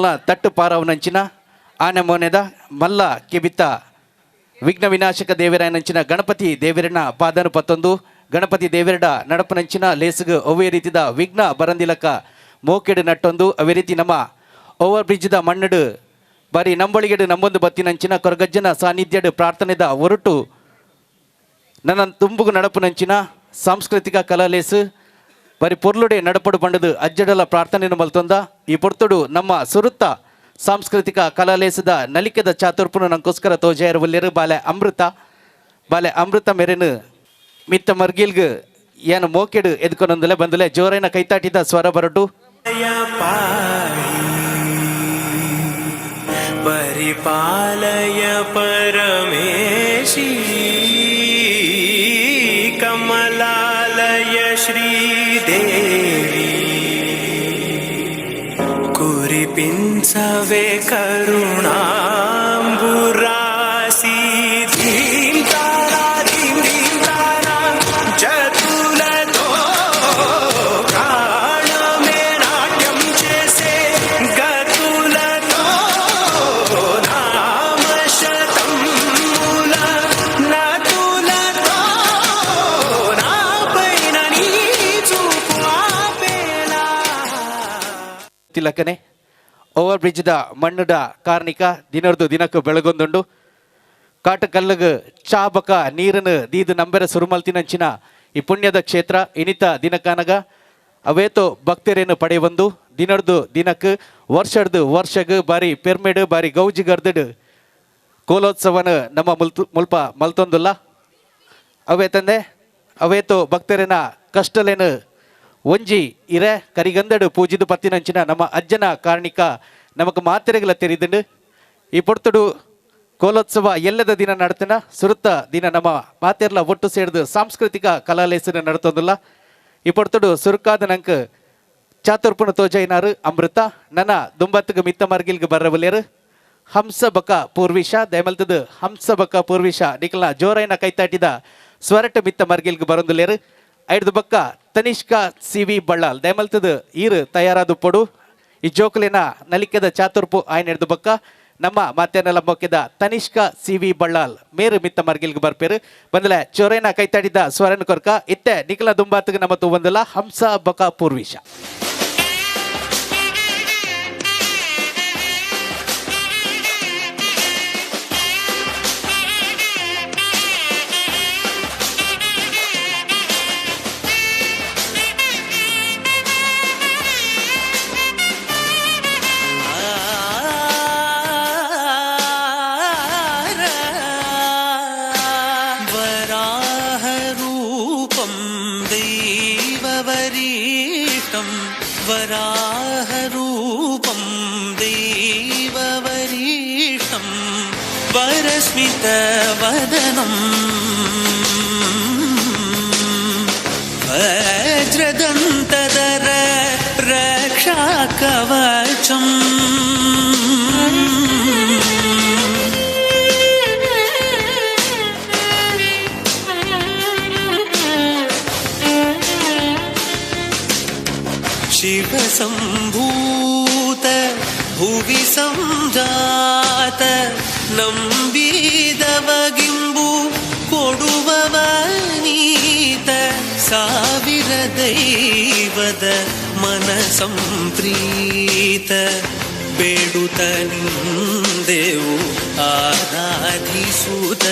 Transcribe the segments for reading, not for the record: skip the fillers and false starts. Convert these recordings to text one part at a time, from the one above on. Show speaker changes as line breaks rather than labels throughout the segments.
ವಿಘ್ನಲ್ನ ತಟ್ಟು ಪಾರವನಂಚಿನ ಆನೆ ಮೋನೆದ ಮಲ್ಲ ಕೆಬಿತ ವಿಘ್ನ ವಿನಾಶಕ ದೇವರಾಯನಂಚಿನ ಗಣಪತಿ ದೇವರನ ಪಾದನು ಪತ್ತೊಂದು ಗಣಪತಿ ದೇವರಡ ನಡಪನಂಚಿನ ಲೇಸುಗು ಒವ್ವೇ ರೀತಿದ ವಿಘ್ನ ಬರಂದಿಲಕ ಮೋಕೆಡು ನಟ್ಟೊಂದು ಅವೇ ರೀತಿ ನಮ್ಮ ಓವರ್ ಬ್ರಿಡ್ಜ್ದ ಮಣ್ಣಡು ಬಾರಿ ನಂಬೊಳಿಗೆಡು ನಂಬೊಂದು ಬತ್ತಿನಂಚಿನ ಕೊರಗಜ್ಜನ ಸಾನ್ನಿಧ್ಯಡು ಪ್ರಾರ್ಥನೆದ ಒರಟು ನನ್ನ ತುಂಬುಗು ನಡಪುನಂಚಿನ ಸಾಂಸ್ಕೃತಿಕ ಕಲಾಲೇಸು ಬರಿ ಪೊರ್ಲುಡೆ ನಡಪಡು ಪಂಡದು ಅಜ್ಜಡಲ ಪ್ರಾರ್ಥನೆಯನ್ನು ಮಲ್ತೊಂದ. ಈ ಪೊರ್ತುಡು ನಮ್ಮ ಸುರುತ್ತ ಸಾಂಸ್ಕೃತಿಕ ಕಲಾಲೇಸದ ನಲಿಕೆದ ಚಾತುರ್ಪುನು ನಂಕೋಸ್ಕರ ತೋಜಾಯರ್ ಒಲ್ಲೆರು ಬಾಲೆ ಅಮೃತ. ಬಾಲೆ ಅಮೃತ ಮೆರೆನು ಮಿತ್ತ ಮರ್ಗಿಲ್ಗ್ ಏನು ಮೋಕೆಡು ಎದ್ಕೊನೊಂದುಲೆ ಬಂದುಲೆ ಜೋರೈನ ಕೈತಾಟಿದ ಸ್ವರ ಬರಟು.
ಪರಿಪಾಲಯ ಪರಮೇಶಿ ಕಮಲಾಲಯ ಶ್ರೀದೇವಿ ಕುರಿಪಿಂಚವೆ ಕರುಣಾಂಬುರಾಸಿ ಧೀಂ ತಾರಾ ಧೀಂ ಧೀಂ ತಾರಾ జతులతో ప్రాణమే నాట్యం చేసే గతులతో నామశతముల నతులతో నాపైన నీ చూపు ఆపేలా.
ತಿಲಕನೆ ಓವರ್ ಬ್ರಿಡ್ಜ್ದ ಮಣ್ಣುಡ ಕಾರ್ಣಿಕ ದಿನರ್ದು ದಿನಕ್ಕೆ ಬೆಳಗೊಂದುಂಡು. ಕಾಟ ಕಲ್ಲುಗು ಚಾಬಕ ನೀರನ್ನು ದೀದು ನಂಬೆರ ಸುರುಮಲ್ತಿನಂಚಿನ ಈ ಪುಣ್ಯದ ಕ್ಷೇತ್ರ ಇನಿತ ದಿನಕಾನಗ ಅವೇತೋ ಭಕ್ತರೇನು ಪಡೆಯಬಂದು ದಿನರ್ದು ದಿನಕ್ಕೆ ವರ್ಷಡ್ದು ವರ್ಷಗ್ ಬಾರಿ ಪೆರ್ಮೆಡು ಬಾರಿ ಗೌಜಿ ಗರ್ದಡು ಕೋಲೋತ್ಸವನ ನಮ್ಮ ಮುಲ್ತು ಮುಲ್ಪ ಮಲ್ತೊಂದುಲ್ಲ. ಅವೇ ತಂದೆ ಅವೇತೋ ಭಕ್ತರೇನ ಕಷ್ಟಲೇನು ಒಂಜಿ ಇರೆ ಕರಿಗಂದಡು ಪೂಜಿದು ಪತ್ತಿನಂಚಿನ ನಮ್ಮ ಅಜ್ಜನ ಕಾರ್ಣಿಕ ನಮಕ್ ಮಾತೆರೆಗಳ ತೆರಿದುಂಡು. ಈ ಪೊರ್ತುಡು ಕೋಲೋತ್ಸವ ಎಲ್ಲದ ದಿನ ನಡತನ ಸುರುತ್ತ ದಿನ ನಮ್ಮ ಮಾತೆರ್ಲ ಒಟ್ಟು ಸೇರ್ದು ಸಾಂಸ್ಕೃತಿಕ ಕಲಾಲೇಸನ ನಡತೊಂದುಲ್ಲ. ಈ ಪೊರ್ತುಡು ಸುರುಕಾದ ನಂಕ್ ಚಾತುರ್ಪುಣ ತೋಜೈನಾರು ಅಮೃತ. ನನ್ನ ದುಂಬತ್ತಿಗೆ ಮಿತ್ತ ಮರ್ಗಿಲ್ಗೆ ಬರ್ರಬಲ್ಲೇರು ಹಂಸ ಬಕ ಪೂರ್ವಿಷ. ದಯಮಲ್ತದು ಹಂಸ ಬಕ ಪೂರ್ವಿಷ ನಿಕಲ್ನ ಜೋರೈನ ಕೈತಾಟಿದ ಸ್ವರಟ ಮಿತ್ತ ಮರ್ಗಿಲ್ಗೆ ಬರೊಂದುಲೇರು. ಐಡ್ದು ಬಕ್ಕ ತನಿಷ್ಕಾ ಸಿ ವಿ ಬಳ್ಳಾಲ್, ದಯಮಲ್ತದು ಈರು ತಯಾರಾದ ಪೊಡು. ಈ ಜೋಕುಲಿನ ನಲಿಕೆದ ಚಾತುರ್ಪು ಆಯ್ನ ಹಿಡ್ದು ಬಕ್ಕ ನಮ್ಮ ಮಾತೇನೆಲ್ಲ ಮೊಕ್ಕಿದ ತನಿಷ್ಕಾ ಸಿ ವಿ ಬಳ್ಳಾಲ್ ಮೇರು ಮಿತ್ತ ಮರ್ಗಿಲ್ಗೆ ಬರ್ಪೇರು. ಬಂದಲೆ ಚೊರೇನ ಕೈತಾಡಿದ ಸ್ವರನ್ ಕೊರ್ಕ ಇತ್ತೆ ನಿಖಲ ದುಂಬಾತಿಗೆ ನಮ್ಮ ತೂವಂದಲ್ಲ ಹಂಸ ಬಕ ಪೂರ್ವಿಷ.
वराहरूपं दैववरीष्टं वराहरूपं दैववरीष्टं वरस्मितवदनम् वज्रदन्तधर रक्षाकवचम्. ಶಿವಸಂಭೂತ ಭುವಿ ಸಂಜಾತ ನಂಬಿದವಗಿಂಬು ಕೊಡುವವ ನೀತ ಸಾವಿರ ದೈವದ ಮನ ಸಂಪ್ರೀತ ಬೇಡುತ್ತ ನಿಂದೆವು ಆರಾಧಿಸುತ್ತ.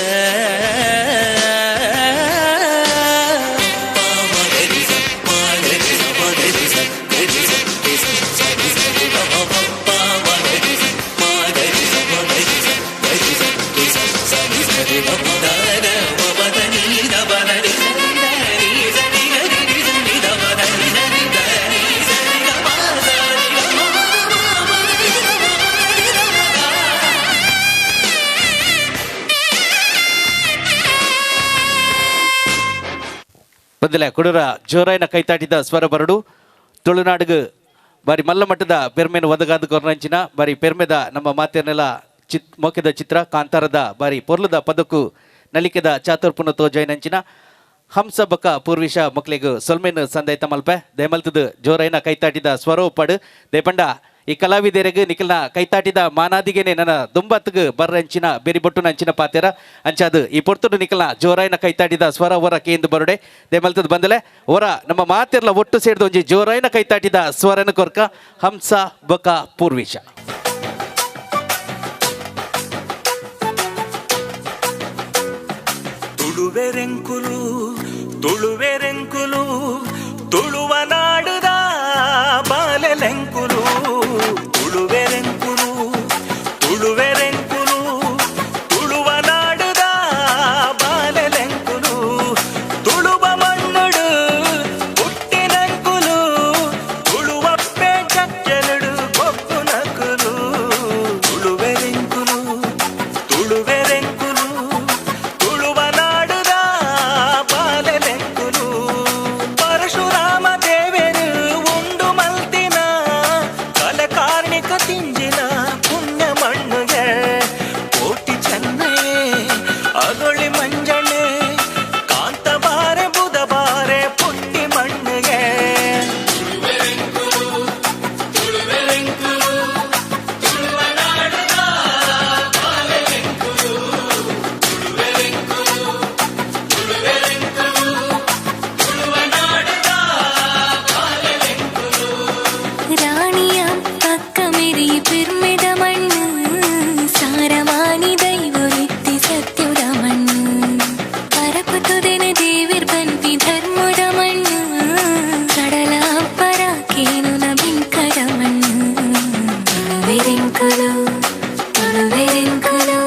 ಬಂದಲೆ ಕುಡುರ ಜೋರಾಯಿನ ಕೈತಾಟಿದ ಸ್ವರ ಬರಡು. ತುಳುನಾಡಿಗೆ ಬಾರಿ ಮಲ್ಲ ಮಟ್ಟದ ಪೆರ್ಮೆನ ಒದಗಾದ ಕೊರ್ನಂಚಿನ ಬಾರಿ ಪೆರ್ಮೆದ ನಮ್ಮ ಮಾತೆನೆಲ್ಲ ಚಿತ್ ಮೋಕೆದ ಚಿತ್ರ ಕಾಂತಾರದ ಬಾರಿ ಪೊರ್ಲುದ ಪದಕು ನಲಿಕೆದ ಚಾತುರ್ಪುನ ತೋಜೈನಂಚಿನ ಹಂಸ ಬಕ ಪೂರ್ವಿಷ ಮಕ್ಳಿಗೆ ಸೊಲ್ಮೆನ್ ಸಂದೈತ ಮಲ್ಪೆ. ದಯಮಲ್ತದ ಜೋರೈನ ಕೈತಾಟಿದ ಸ್ವರೋಪಡು ದಯಪಂಡ. ಈ ಕಲಾವಿದರಿಗೆ ನಿಖಲ್ನ ಕೈತಾಟಿದ ಮಾನಾದಿಗೆನೆ ನನ್ನ ದುಂಬತ್ಗ್ ಬರ್ರಂಚಿನ ಬೆರಿಬೊಟ್ಟು ನಂಚಿನ ಪಾತೆರ. ಅಂಚಾದು ಈ ಪೊರ್ತುಡು ನಿಖಲ್ನ ಜೋರಾಯಿನ ಕೈತಾಟಿದ ಸ್ವರ ಹೊರ ಕೇಂದು ಬರುಡೆ ದೇಮಲ್ತದ ಬಂದಲೆ ಹೊರ ನಮ್ಮ ಮಾತಿರ್ಲ ಒಟ್ಟು ಸೇರಿದ ಒಂಜಿ ಜೋರಾಯಿನ ಕೈತಾಟಿದ ಸ್ವರನ ಕೊರ್ಕ ಹಂಸ ಬೊಕ ಪೂರ್ವಿಷ.
ತುಳುವೆರೆಂಕುಲು, ತುಳುವೆರೆಂಕುಲು, ತುಳುವ ನಾಡುದ ಬಾಲೆಲೆಂಕುಲು. ತುಳುವೆರೆಂಕುಲು, ತುಳುವೆರೆಂಕುಲು, ತುಳುವ ನಾಡುದ ಬಾಲೆಲೆಂಕುಲು. ತುಳುವ ಮಣ್ಣುಡು ಹುಟ್ಟಿನಂಕುಲು, ತುಳುವಪ್ಪೆ ಚಕ್ಕೆಲುಡು ಕೊಪ್ಪುನಕುಲು. ತುಳುವೆರೆಂಕುಲು, ತುಳುವೆರೆಂಕುಲು, ತುಳುವ ನಾಡುದ ಬಾಲೆಲೆಂಕುಲು. ಪರಶುರಾಮ ದೇವೆರು ಉಂಡು ಮಲ್ತಿನ ಕಲಕಾರ್ಣಿಕ ತಿಂಜಿನ ಪುಣ್ಯ ಮಣ್ಣುಗೆ. ಕೋಟಿ ಚೆನ್ನಯೇ, ಅಗೊಳಿ ಮಂಜಣೆ, ಕಾಂತಬಾರೆ ಬುಧಬಾರೆ ಪುಟ್ಟಿ ಮಣ್ಣುಗೆ.
ರಾಣಿಯ ಪಕ್ಕ ಮೆರಿ ಪಿರ್ಮೆದ ಮಣ್ಣು, ಸಾರಮಾನಿ ದೈವೊರಿತ್ತಿ ಸತ್ಯುದ ಮಣ್ಣು, ಪರಪುತುದೆನೆ ದೇವಿರ್ ಬನ್ಪಿ ಧರ್ಮದ ಮಣ್ಣು, ಕಡಲ ಪರಾಕೇನು ಬಿಂಕದ ಮಣ್ಣು. ತುಳುವೆರೆಂಕುಲು, ತುಳುವೆರೆಂಕುಲು,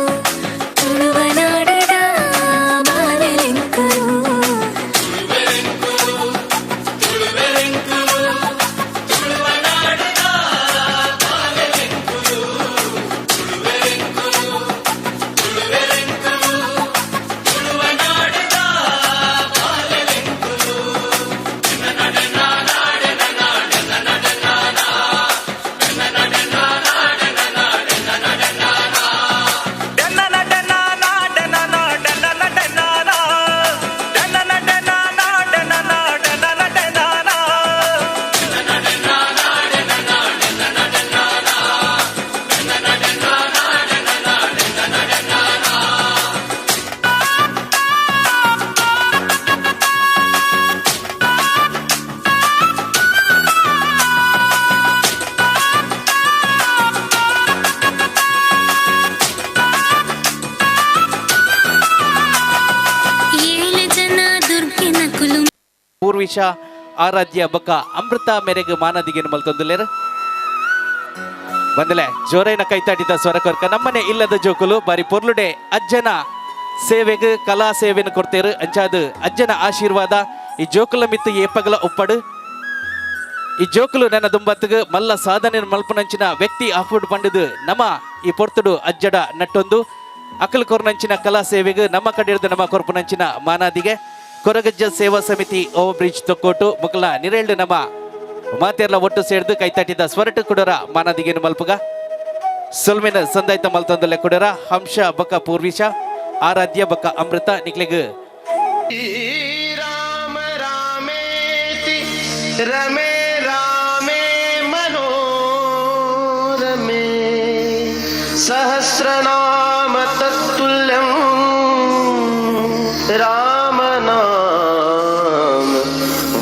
ತುಳುವ ನಾಡದ ಬಾಲೆಲೆಂಕುಲು.
ಡನ್ನನ ಡನ್ನನ ಡನ್ನನ ಡನ್ನನ ಡನ್ನನ ಡನ್ನನ ಡನ್ನನ ಡನ್ನನ ಡನ್ನನ ಡನ್ನನ.
ಏಳು ಜನ ದುರ್ಗಿನ ಕುಲು.
ಪೂರ್ವಿಷ, ಆರಾಧ್ಯ ಬೊಕ ಅಮೃತ ಮೇರೆಗೆ ಮಾನದಿಗೆನು ಮಲ್ತೊಂದುಲ್ಲೇರು. ಬಂದಲೆ ಜೋರೈನ ಕೈತಾಟಿದ ಸ್ವರ ಕೊರ್ಕ. ನಮ್ಮನೆ ಇಲ್ಲದ ಜೋಕುಲು ಬಾರಿ ಪೊರ್ಲುಡೆ ಅಜ್ಜನ ಸೇವೆಗೆ ಕಲಾ ಸೇವೆಯನ್ನು ಕೊಡ್ತೇರು. ಅಂಚಾದು ಅಜ್ಜನ ಆಶೀರ್ವಾದ ಈ ಜೋಕುಲ ಮಿತ್ತು ಏಪಗಲ ಒಪ್ಪಡು. ಈ ಜೋಕುಲು ನನ್ನ ದುಂಬತ್ತಿಗೆ ಮಲ್ಲ ಸಾಧನೆ ಮಲ್ಪನಂಚಿನ ವ್ಯಕ್ತಿ ಆಫುಡ್ ಪಂಡದು ನಮ್ಮ ಈ ಪೊರ್ತುಡು ಅಜ್ಜಡ ನಟ್ಟೊಂದು ಅಕಲ್ ಕೊರ್ನಂಚಿನ ಕಲಾ ಸೇವೆಗೆ ನಮ್ಮ ಕಡೆಯದು ನಮ್ಮ ಕೊರ್ಪುನಂಚಿನ ಮಾನಾದಿಗೆ. ಕೊರಗಜ್ಜ ಸೇವಾ ಸಮಿತಿ, ಓವರ್ ಬ್ರಿಡ್ಜ್, ತೊಕ್ಕೋಟು ಮುಕಲ ನಿರೇಳ್ಡು ನಮ್ಮ ಮಾತೆರ್ಲ ಒಟ್ಟು ಸೇರ್ದು ಕೈತಟ್ಟಿದ ಸ್ವರಟು ಕುಡರ ಮಾನಾದಿಗೆನು ಮಲ್ಪುಗ. ಸೊಲ್ಮೆನ ಸಂದಾಯ್ತ ಮಲ್ತೊಂದಲೆ ಕುಡರ ಹಂಶ ಬಕ ಪೂರ್ವಿಷ, ಆರಾಧ್ಯ ಬಕ ಅಮೃತ ನಿಕ್ಲೆಗ್.
ರಾಮ ರಾಮೇತಿ ರಮೇ ರಾಮೇ ಮನೋರಮೇ, ಸಹಸ್ರನಾಮ ತತ್ತುಲ್ಯಂ ರಾಮ ನಾಮ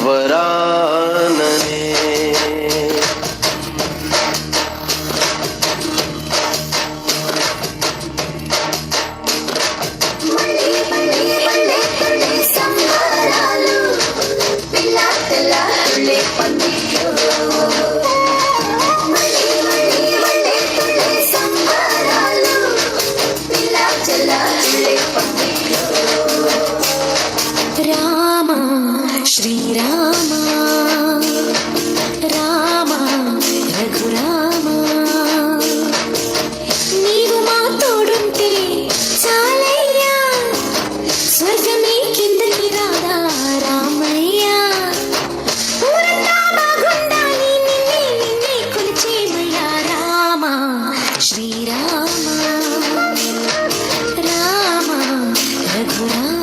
ವರಾನನೆ.
మళ్ళీ మళ్ళీ మళ్ళీ తుళ్ళే సంబరాలు, పిల్ల తెల్ల తుళ్ళే పందిళ్ళు. మళ్ళీ మళ్ళీ మళ్ళీ తుళ్ళే సంబరాలు, పిల్ల చెల్ల తుళ్ళే పందిళ్ళు.
ರಾಮ ಶ್ರೀರಾಮ ರಾಮ ರಘುರಾಮ, నీవు మా తోడుంటే చాలయ్యా, స్వర్గమే కిందకి రాదా రామయ్యా. ఊరంతా బాగుండాలి, నిన్నే నిన్నే కొలిచేమయ్యా. రామ శ్రీరామ రామ రఘురామ.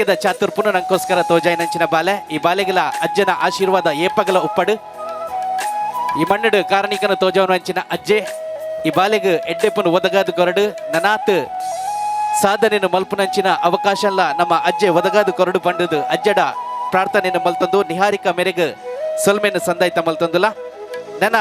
ನಲಿಕೆದ ಚಾತುರ್ಪುನು ನಂಕೋಸ್ಕರ ತೋಜಾಯಿನಂಚಿನ ಬಾಲೆ. ಈ ಬಾಲೆಗಳ ಅಜ್ಜನ ಆಶೀರ್ವಾದ ಏಪಗಲ ಉಪ್ಪಡು. ಈ ಮಣ್ಣಡು ಕಾರಣಿಕನ ತೋಜವನಂಚಿನ ಅಜ್ಜೆ ಈ ಬಾಲೆಗ್ ಎಡ್ಡೆಪ್ಪನು ಒದಗಾದು ಕೊರಡು ನನಾತ್ ಸಾಧನೆಯನ್ನು ಮಲ್ಪುನಂಚಿನ ಅವಕಾಶಲ್ಲ ನಮ್ಮ ಅಜ್ಜೆ ಒದಗಾದು ಕೊರಡು ಪಂಡದು ಅಜ್ಜಡ ಪ್ರಾರ್ಥನೆಯನ್ನು ಮಲ್ತಂದು ನಿಹಾರಿಕಾ ಮೇರೆಗೆ ಸೊಲ್ಮೆಯನ್ನು ಸಂದಾಯ್ತ ಮಲ್ತಂದುಲ ನನ್ನ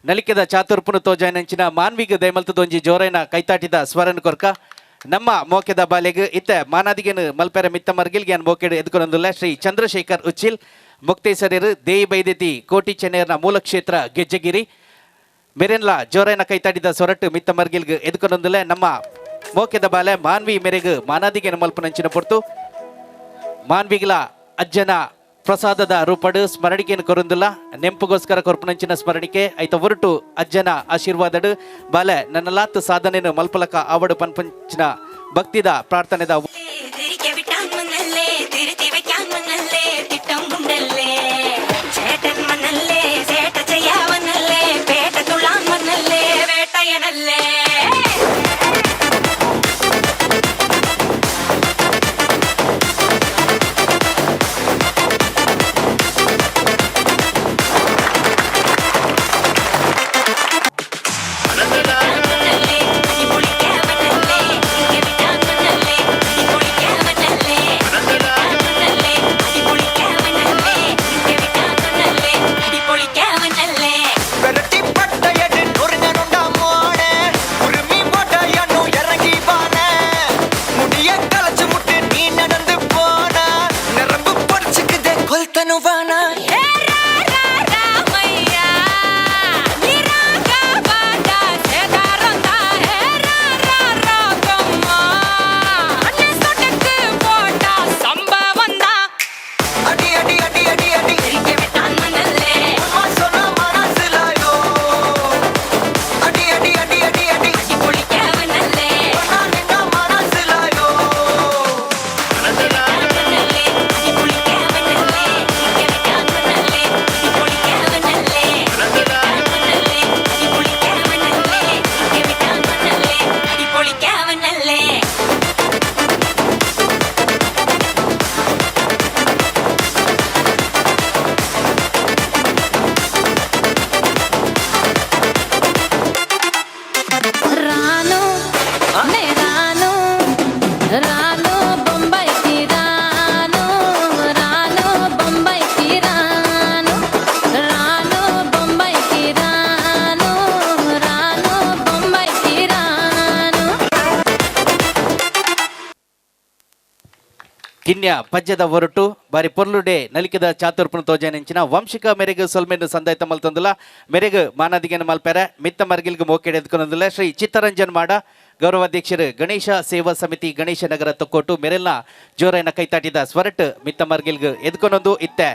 ನಲಿಕೆದ ಚಾತುರ್ಪುನು ತೋಜಾಯಿನಂಚಿನ ಮಾನ್ವಿಗ ದಯಮಲ್ತದೊಂಜಿ ಜೋರೈನ ಕೈತಾಟಿದ ಸ್ವರನ್ ಕೊರ್ಕ ನಮ್ಮ ಮೋಕೆದ ಬಾಲೆಗ್ ಇತ್ತೆ ಮಾನಾದಿಗೆನು ಮಲ್ಪೆರ ಮಿತ್ತ ಮರ್ಗಿಲ್ಗೆ ಅನ್ ಮೋಕೆಡು ಎದ್ಕೊನೊಂದುಲ್ಲ ಶ್ರೀ ಚಂದ್ರಶೇಖರ್ ಉಚ್ಚಿಲ್ ಮುಕ್ತೇಸರಿರು ದೇಯಿ ಬೈದೆತಿ ಕೋಟಿ ಚೆನ್ನೇರ್ನ ಮೂಲ ಕ್ಷೇತ್ರ ಗೆಜ್ಜೆಗಿರಿ ಮೆರೆನ್ಲ ಜೋರೈನ ಕೈತಾಟಿದ ಸೊರಟು ಮಿತ್ತ ಮರ್ಗಿಲ್ಗ್ ಎದ್ಕೊನೊಂದುಲ್ಲ ನಮ್ಮ ಮೋಕೆದ ಬಾಲೆ ಮಾನ್ವಿ ಮೆರೆಗ್ ಮಾನಾದಿಗೆನು ಮಲ್ಪುನಂಚಿನ ಪೊರ್ತು ಮಾನ್ವಿಗ್ಲ ಅಜ್ಜನ ಪ್ರಸಾದದ ರೂಪಡು ಸ್ಮರಣಿಕೆಯನ್ನು ಕೊರುಂದಿಲ್ಲ ನೆಂಪುಗೋಸ್ಕರ ಕೊರ್ಪುನಂಚಿನ ಸ್ಮರಣಿಕೆ ಐತ ಹೊರಟು ಅಜ್ಜನ ಆಶೀರ್ವಾದಡು ಬಾಲೆ ನನ್ನಲಾತ್ ಸಾಧನೆಯನ್ನು ಮಲ್ಪಲಕ ಆವಡು ಪನ್ಪಂಚಿನ ಭಕ್ತಿದ ಪ್ರಾರ್ಥನೆದ. ಕಿನ್ಯ ಪಜ್ಜದ ಹೊರಟು ಬಾರಿ ಪೊರ್ಲುಡೆ ನಲಿಕೆದ ಚಾತುರ್ಪುನ ತೋಜನೆಂಚಿನ ವಂಶಿಕ ಮೇರೆಗ್ ಸೊಲ್ಮೆನ್ ಸಂದಾಯ್ತ ಮಲ್ತಂದುಲ. ಮೇರೆಗ್ ಮಾನಾದಿಗೆನ ಮಲ್ಪೆರೆ ಮಿತ್ತ ಮರ್ಗಿಲ್ಗ್ ಮೋಕೆಡೆ ಎದ್ಕೊನೊಂದುಲ್ಲ ಶ್ರೀ ಚಿತ್ತರಂಜನ್ ಮಾಡ, ಗೌರವಾಧ್ಯಕ್ಷರು, ಗಣೇಶ ಸೇವಾ ಸಮಿತಿ, ಗಣೇಶ ನಗರ, ತೊಕ್ಕೋಟು ಮೆರೆಲ್ನ ಜೋರೈನ ಕೈತಾಟಿದ ಸ್ವರಟ್ ಮಿತ್ತ ಮರ್ಗಿಲ್ಗ್ ಎದ್ಕೊನೊಂದು ಇತ್ತೆ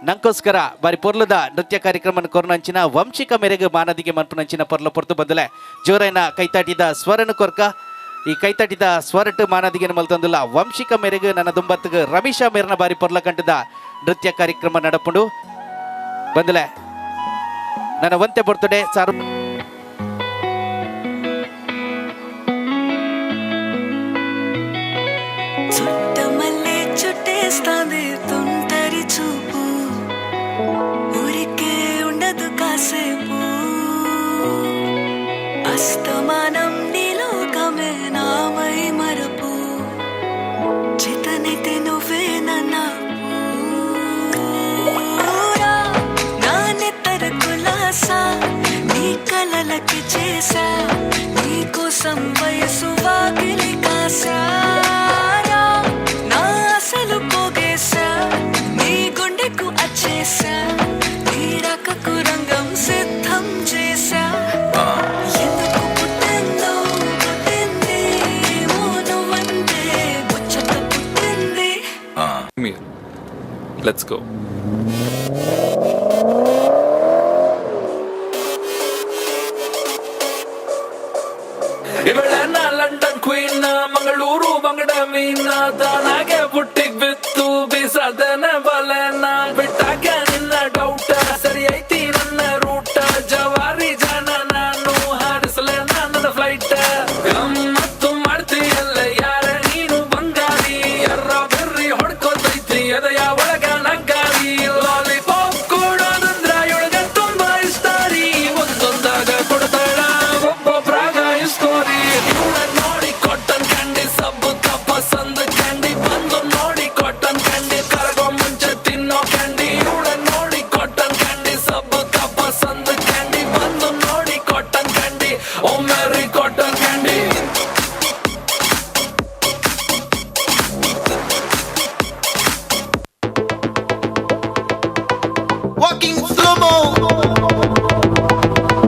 ನಂಕೋಸ್ಕರ ಬಾರಿ ಪೊರ್ಲುದ ನೃತ್ಯ ಕಾರ್ಯಕ್ರಮ ಕೊರ್ನಂಚಿನ ವಂಶಿಕ ಮೇರೆಗೆ ಮಾನದಿಗೆ ಮನ್ಪುನಂಚಿನ ಪೊರ್ಲ ಪೊರ್ತು ಬಂದಲೆ. ಜೋರೈನ ಕೈತಾಟಿದ ಸ್ವರನು ಕೊರ್ಕ. ಈ ಕೈತಟಿದ ಸ್ವರಟ್ ಮಾನದಿಗೆ ಮಲ್ತಂದುಲ್ಲ ವಂಶಿಕ ಮೇರೆಗೆ. ನನ್ನ ದುಂಬತ್ತಿಗೆ ರಮೇಶ ಮೇರನ ಬಾರಿ ಪೊರ್ಲ ಕಂಟದ ನೃತ್ಯ ಕಾರ್ಯಕ್ರಮ ನಡಪುಂಡು ಬಂದಲೆ. ನನ್ನ ಒಂತೆ ಬರ್ತಡೆ ಸಾರು.
చుట్టమల్లే చుట్టేస్తాంది తుంటరి చూపు, ఊరికే ఉండదు కాసేపు. అస్తమానం నీలోకమే నామై మరపు, చేతనైతే నువ్వే నా నా నెత్తర కులాసా, నీ కలలకి చేసా, నీకోసం వయసు వాకిలి కాసారా. నా అసలు పోగేశా, నీ గుండెకు అచ్చేసా, నీ రాకకు రంగం సిద్ధం చేసా. ఎందుకు పుట్టిందో పుట్టింది ఏమో, నువ్వంటే ముచ్చట పుట్టింది.
Mir. Let's go. ಇವಳನ್ನ ಲಂಡನ್ ಕ್ವೀನ್, ಮಂಗಳೂರು ಬಂಗಡ ಮೀನ, ತಾನಾಗೆ ಬುಟ್ಟಿಗ್ ಬಿತ್ತು ಬೀಸದನ ಬಲನ. ಬಿಟ್ಟಾಕ ನಿನ್ನ ಡೌಟ, ಸರಿ ಐತಿ ನನ್ನ ರೂಟ, ಜವಾರಿ ಜನ ನಾನು, ಹಾರಿಸಲೆ ನನ್ನ ಫ್ಲೈಟ್. ಗಮ್ಮತ್ತು ಮಾಡ್ತೀಯಲ್ಲ ಯಾರ ನೀನು ಬಂಗಾರಿ, ಎರ್ರ ಬೆರ್ರಿ ಹೊಡ್ಕೋತೈತಿ ಎದೆಯ ಒಳಗ ನಗ್ಗಾರಿ. ಲಾಲಿಪಾಪ್ ಕೊಡೋದಂದ್ರ ಒಳಗ ತುಂಬಾ ಇಷ್ಟಾರಿ, ಒಂದೊಂದಾಗ ಕೊಡ್ತಾಳ ಒಬ್ಬೊಬ್ರಾಗ ಇಸ್ಕೋರಿ. ಇವಳ ನೋಡಿ ಕಾಟನ್ ಕ್ಯಾಂಡಿ, ಸಬ್ಬು ಪಸಂದ್ ಕ್ಯಾಂಡಿ, ಬಂದು ನೋಡಿ ಕಾಟನ್ ಕ್ಯಾಂಡಿ, ಕರಗೋ ಮುಂಚೆ ತಿನ್ನೋ ಕ್ಯಾಂಡಿ. ಇವಳ ನೋಡಿ ಕಾಟನ್ ಕ್ಯಾಂಡಿ, ಸಬ್ಬು ಪಸಂದ್ ಕ್ಯಾಂಡಿ, ಬಂದು ನೋಡಿ cotton candy, oh Mary cotton candy.
Walking slow-mo,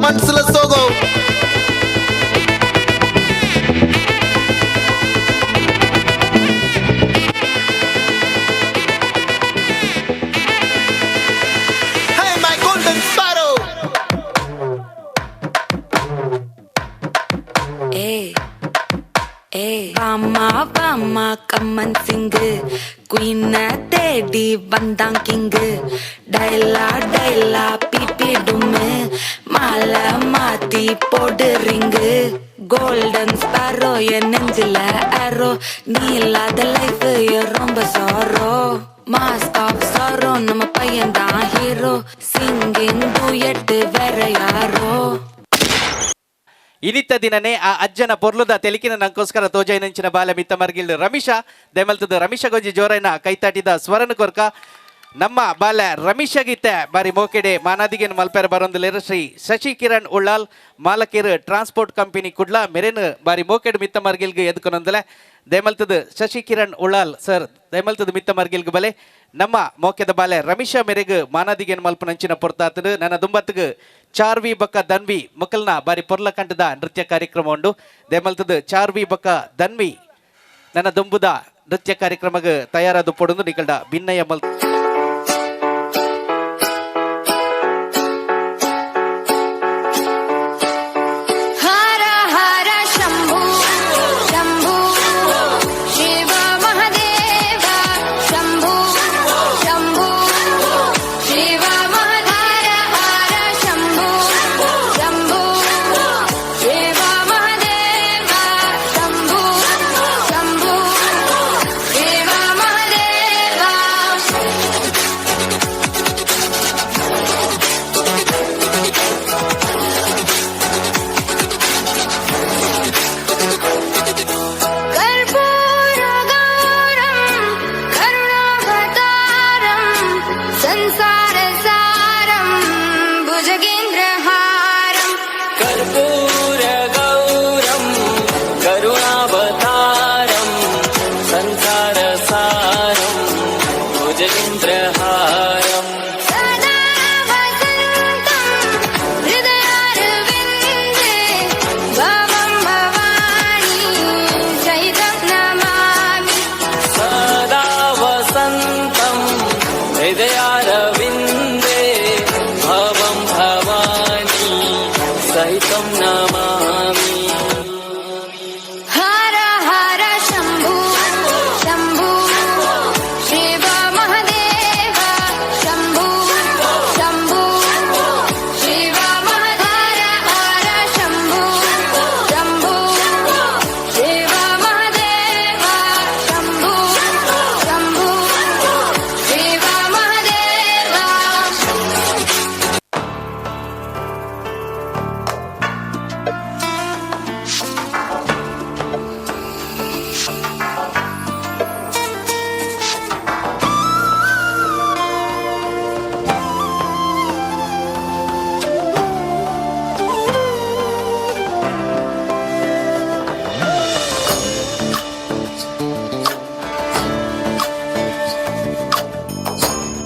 ಮನ್ಸುಲ ಸೋಗೋ. Hey, my golden sparrow.
ఏ ఏ வாமா வாமா கம்மன் சிங்கு, குயின தேடி வந்தான் கிங்கு. டைலா டைலா பிபி டும்மு, மாலை மாத்தி போடு ரிங்கு. கோல்டன் ஸ்பாரோ, என் நெஞ்சில ஆரோ, நீ இல்லாத லைஃப் ரொம்ப சாரோ. மாஸ்க் ஆஃப் சாரோ, நம்ம பையன் தான் ஹீரோ, சிங்கிங் டூயட் வேற யாரோ.
ಇನಿತ ದಿನನೇ ಆ ಅಜ್ಜನ ಪೊರ್ಲುದ ತೆಲಿಕಿನ ನಂಕೋಸ್ಕರ ತೋಜೈನಂಚಿನ ಬಾಲ ಮಿತ್ತ ಮರ್ಗಿಲ್ ರಮೇಶ ದಯಮಲ್ತದ. ರಮೇಶ ಗೊಂಜಿ ಜೋರೈನ ಕೈತಾಟಿದ ಸ್ವರನ ಕೊರ್ಕ. ನಮ್ಮ ಬಾಲ ರಮೇಶ ಗೀತೆ ಬಾರಿ ಮೋಕೆಡೆ ಮಾನಾದಿಗೆನ್ ಮಲ್ಪೆರ ಬರೊಂದುಲೇರು ಶ್ರೀ ಶಶಿ ಕಿರಣ್ ಉಳ್ಳಾಲ್, ಮಾಲಕೀರ್, ಟ್ರಾನ್ಸ್ಪೋರ್ಟ್ ಕಂಪನಿ, ಕುಡ್ಲ ಮೆರೆನ್ ಬಾರಿ ಮೋಕೆಡ್ ಮಿತ್ತ ಮರ್ಗಿಲ್ಗ್ ಎದ್ಕೊನೊಂದಲೆ. ದಯಮಲ್ತದ ಶಶಿ ಕಿರಣ್ ಉಳ್ಳಾಲ್ ಸರ್, ದಯಮಲ್ತದ ಮಿತ್ತ ಮರ್ಗಿಲ್ಗ್ ಬಲೆ. ನಮ್ಮ ಮೋಕೆದ ಬಾಲೆ ರಮೇಶ ಮೆರೆಗ್ ಮಾನಾದಿಗೆನ್ ಮಲ್ಪನಂಚಿನ ಪೊರ್ತಾತನು. ನನ್ನ ದುಂಬತ್ಗ್ ಚಾರ್ವಿ ಬಕ್ಕ ದನ್ವಿ ಮಕ್ಕಲ್ನ ಬಾರಿ ಪೊರ್ಲ ಕಂಠದ ನೃತ್ಯ ಕಾರ್ಯಕ್ರಮ ಉಂಡು. ದಯಮಲ್ತದ ಚಾರ್ವಿ ಬಕ್ಕ ದನ್ವಿ ನನ್ನ ದುಂಬುದ ನೃತ್ಯ ಕಾರ್ಯಕ್ರಮಕ್ಕೆ ತಯಾರಾದ ಪೊಡೊಂದು ನಿಕಲ್ಡ ಭಿನ್ನಯ ಮಲ್.
ಹರ ಹರ ಶಂಭು ಶಂಭು ಶಿವ ಮಹದೇವ, ಶಂಭು ಶಂಭು ಶಿವ ಮಹದಾರ. ಹರ ಶಂಭು ಶಂಭು ಶಿವ ಮಹದೇವ, ಶಂಭು ಶಂಭು ಶಿವ ಮಹದೇವ.
तं नमामि।
हर हर शम्भो शम्भो शिव महदेव शम्भो शम्भो शिव महदेव हर शम्भो शम्भो शिव महदेव शम्भो शम्भो शिव महदेव।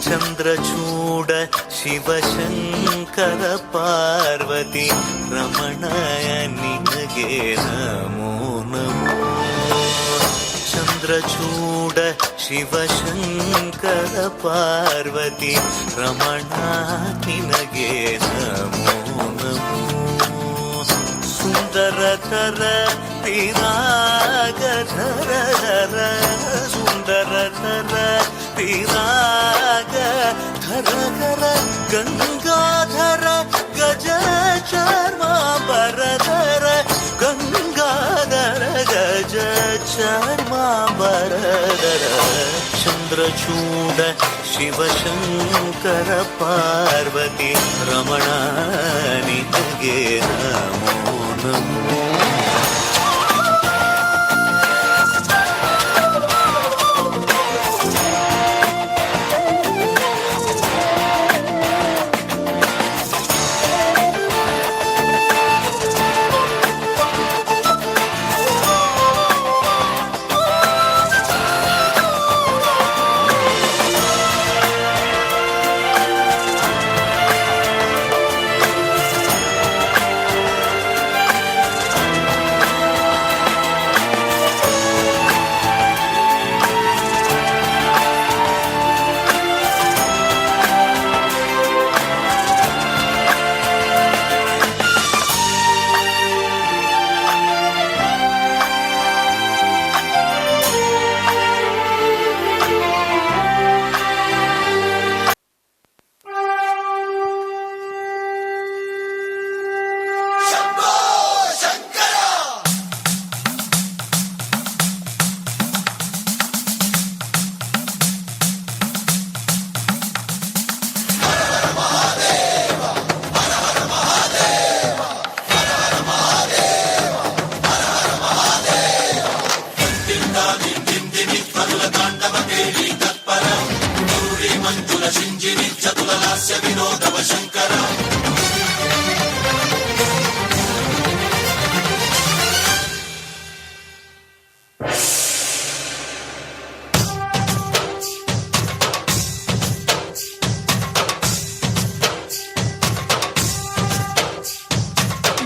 ಚಂದ್ರಚೂಡ ಶಿವಶಂಕರ ಪಾರ್ವತಿ ರಮಣ ನಿನಗೆ ನಮೋ ನಮೋ. ಚಂದ್ರಚೂಡ ಶಿವಶಂಕರ ಪಾರ್ವತಿ ರಮಣ ನಿನಗೆ ನಮೋ ನಮೋ. ಸುಂದರತರ ತಿರಾಗಧರ ಸುಂದರತರ ತಿರಾಗ ಧರ ಧರ ಗಂಗಾಧರ ಗಜ ಚರ್ಮಾಂಬರಧರ ಗಂಗಾಧರ ಗಜ ಚರ್ಮಾಂಬರಧರ. ಚಂದ್ರಚೂಡ ಶಿವಶಂಕರ ಪಾರ್ವತಿ ರಮಣ ನಿನಗೆ ನಮೋ ನಮೋ.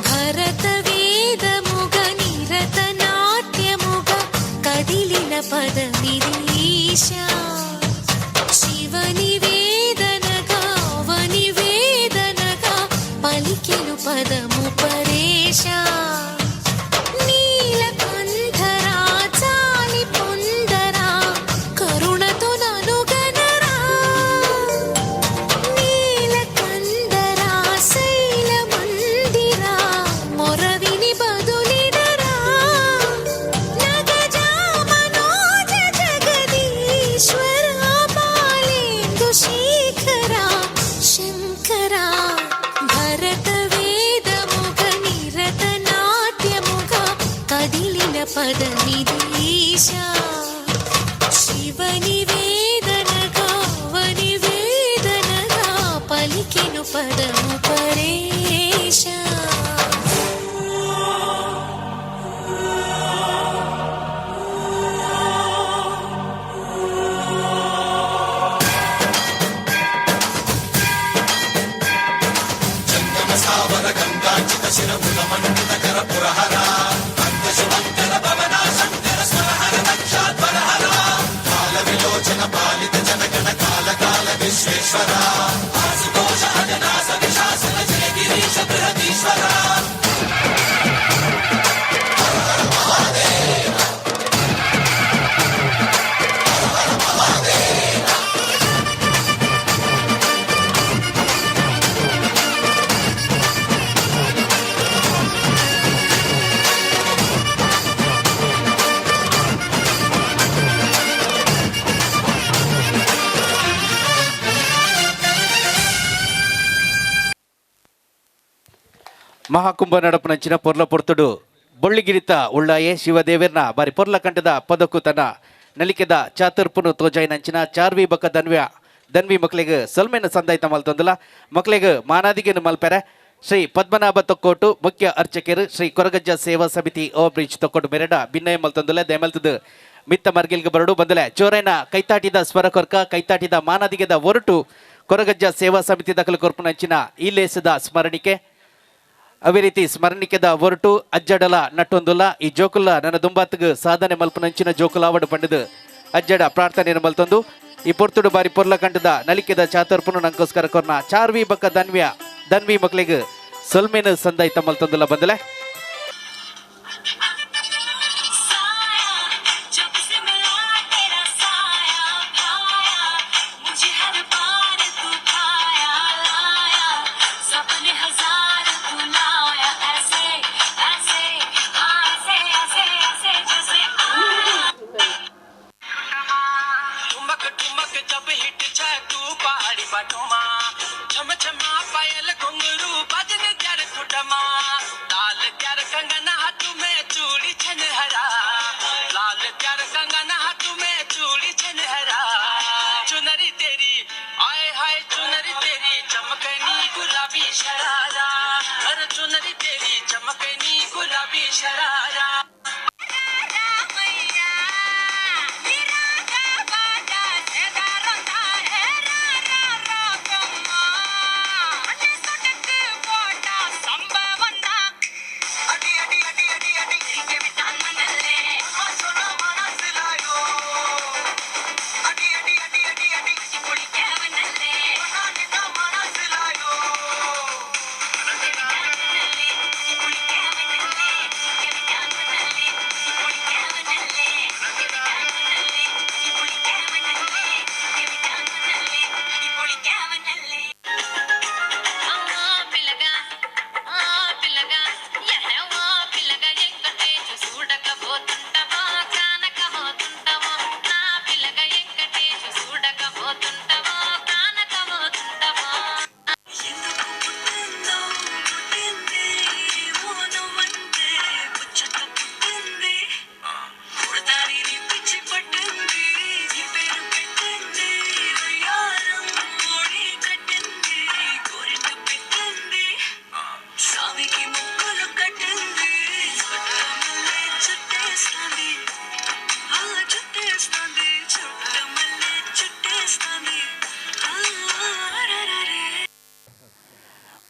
భరత వేదముగ నిరత నాట్యముగ కదిలిన పదమిదీశా. శివ నివేదనగా వనివేదనగా పలికెను పదము పరేశా. నీలకంఠరా చాలి పొందరా కరుణతో ననుగనరా. నీలకందరా శైల మందిరా మొరవిని బదులిడరా. నగజా మనోజ జగదీశ్వర బాలేందు శేఖరా శంకరా. భరత వేదముగ నిరత నాట్యముగ కదిలిన పదమిదీశా. శివ నివేదనగా వనివేదనగా పలికెను పదము పరేశా.
ಶ್ವರ.
ಮಹಾಕುಂಭ ನಡಪನಂಚಿನ ಪೊರ್ಲ ಪೊರ್ತುಡು ಬೊಳ್ಳಿಗಿರಿತ ಉಳ್ಳಾಯೆ ಶಿವದೇವೆರ್ನ ಬಾರಿ ಪೊರ್ಲ ಕಂಠದ ಪದಕು ತನ್ನ ನಲಿಕೆದ ಚಾತುರ್ಪುನು ತೋಜಾಯಿನಂಚಿನ ಚಾರ್ವಿ ಬಕ ಧನ್ವ್ಯ ಧನ್ವಿ ಮಕ್ಕಳಿಗೆ ಸೊಲ್ಮೆನ ಸಂದಾಯ್ತ ಮಲ್ತೊಂದುಲ ಮಕ್ಕಳಿಗೆ ಮಾನಾದಿಗೆನು ಮಲ್ಪೆರೆ ಶ್ರೀ ಪದ್ಮನಾಭ ತೊಕ್ಕೋಟು ಮುಖ್ಯ ಅರ್ಚಕರು ಶ್ರೀ ಕೊರಗಜ್ಜ ಸೇವಾ ಸಮಿತಿ ಓವರ್ ಬ್ರಿಡ್ಜ್ ತೊಕ್ಕೋಟು ಮೆರಡ ಭಿನ್ನಯ ಮಲ್ತೊಂದುಲ ದೇಮಲ್ತದು ಮಿತ್ತ ಮರ್ಗಿಲ್ಗೆ ಬರಡು ಬಂದಲೆ ಚೋರೈನ ಕೈತಾಟಿದ ಸ್ವರ ಕೊರ್ಕ ಕೈತಾಟಿದ ಮಾನಾದಿಗೆದ ಒರಟು ಕೊರಗಜ್ಜ ಸೇವಾ ಸಮಿತಿ ದಖಲು ಕೊರ್ಪುನಂಚಿನ ಈ ಲೇಸದ ಸ್ಮರಣಿಕೆ. ಅವೇ ರೀತಿ ಸ್ಮರಣಿಕೆದ ಒರಟು ಅಜ್ಜಡಲ ನಟ್ಟೊಂದುಲ್ಲ ಈ ಜೋಕುಲ್ಲ ನನ್ನ ದುಂಬಾತ್ಗ್ ಸಾಧನೆ ಮಲ್ಪುನಂಚಿನ ಜೋಕುಲಾವಡು ಪಂಡದು ಅಜ್ಜಡ ಪ್ರಾರ್ಥನೆಯನ್ನು ಮಲ್ತೊಂದು ಈ ಪೊರ್ತುಡು ಬಾರಿ ಪೊರ್ಲ ಕಂಠದ ನಲಿಕೆದ ಚಾತುರ್ಪುನು ನಂಕೋಸ್ಕರ ಕೊರ್ನ ಚಾರ್ವಿ ಬಕ್ಕ ಧನ್ವ್ಯ ಧನ್ವಿ ಮಕ್ಕಳಿಗೆ ಸೊಲ್ಮೇನು ಸಂದಾಯ್ತ ಮಲ್ತೊಂದುಲ್ಲ ಬಂದಲೆ.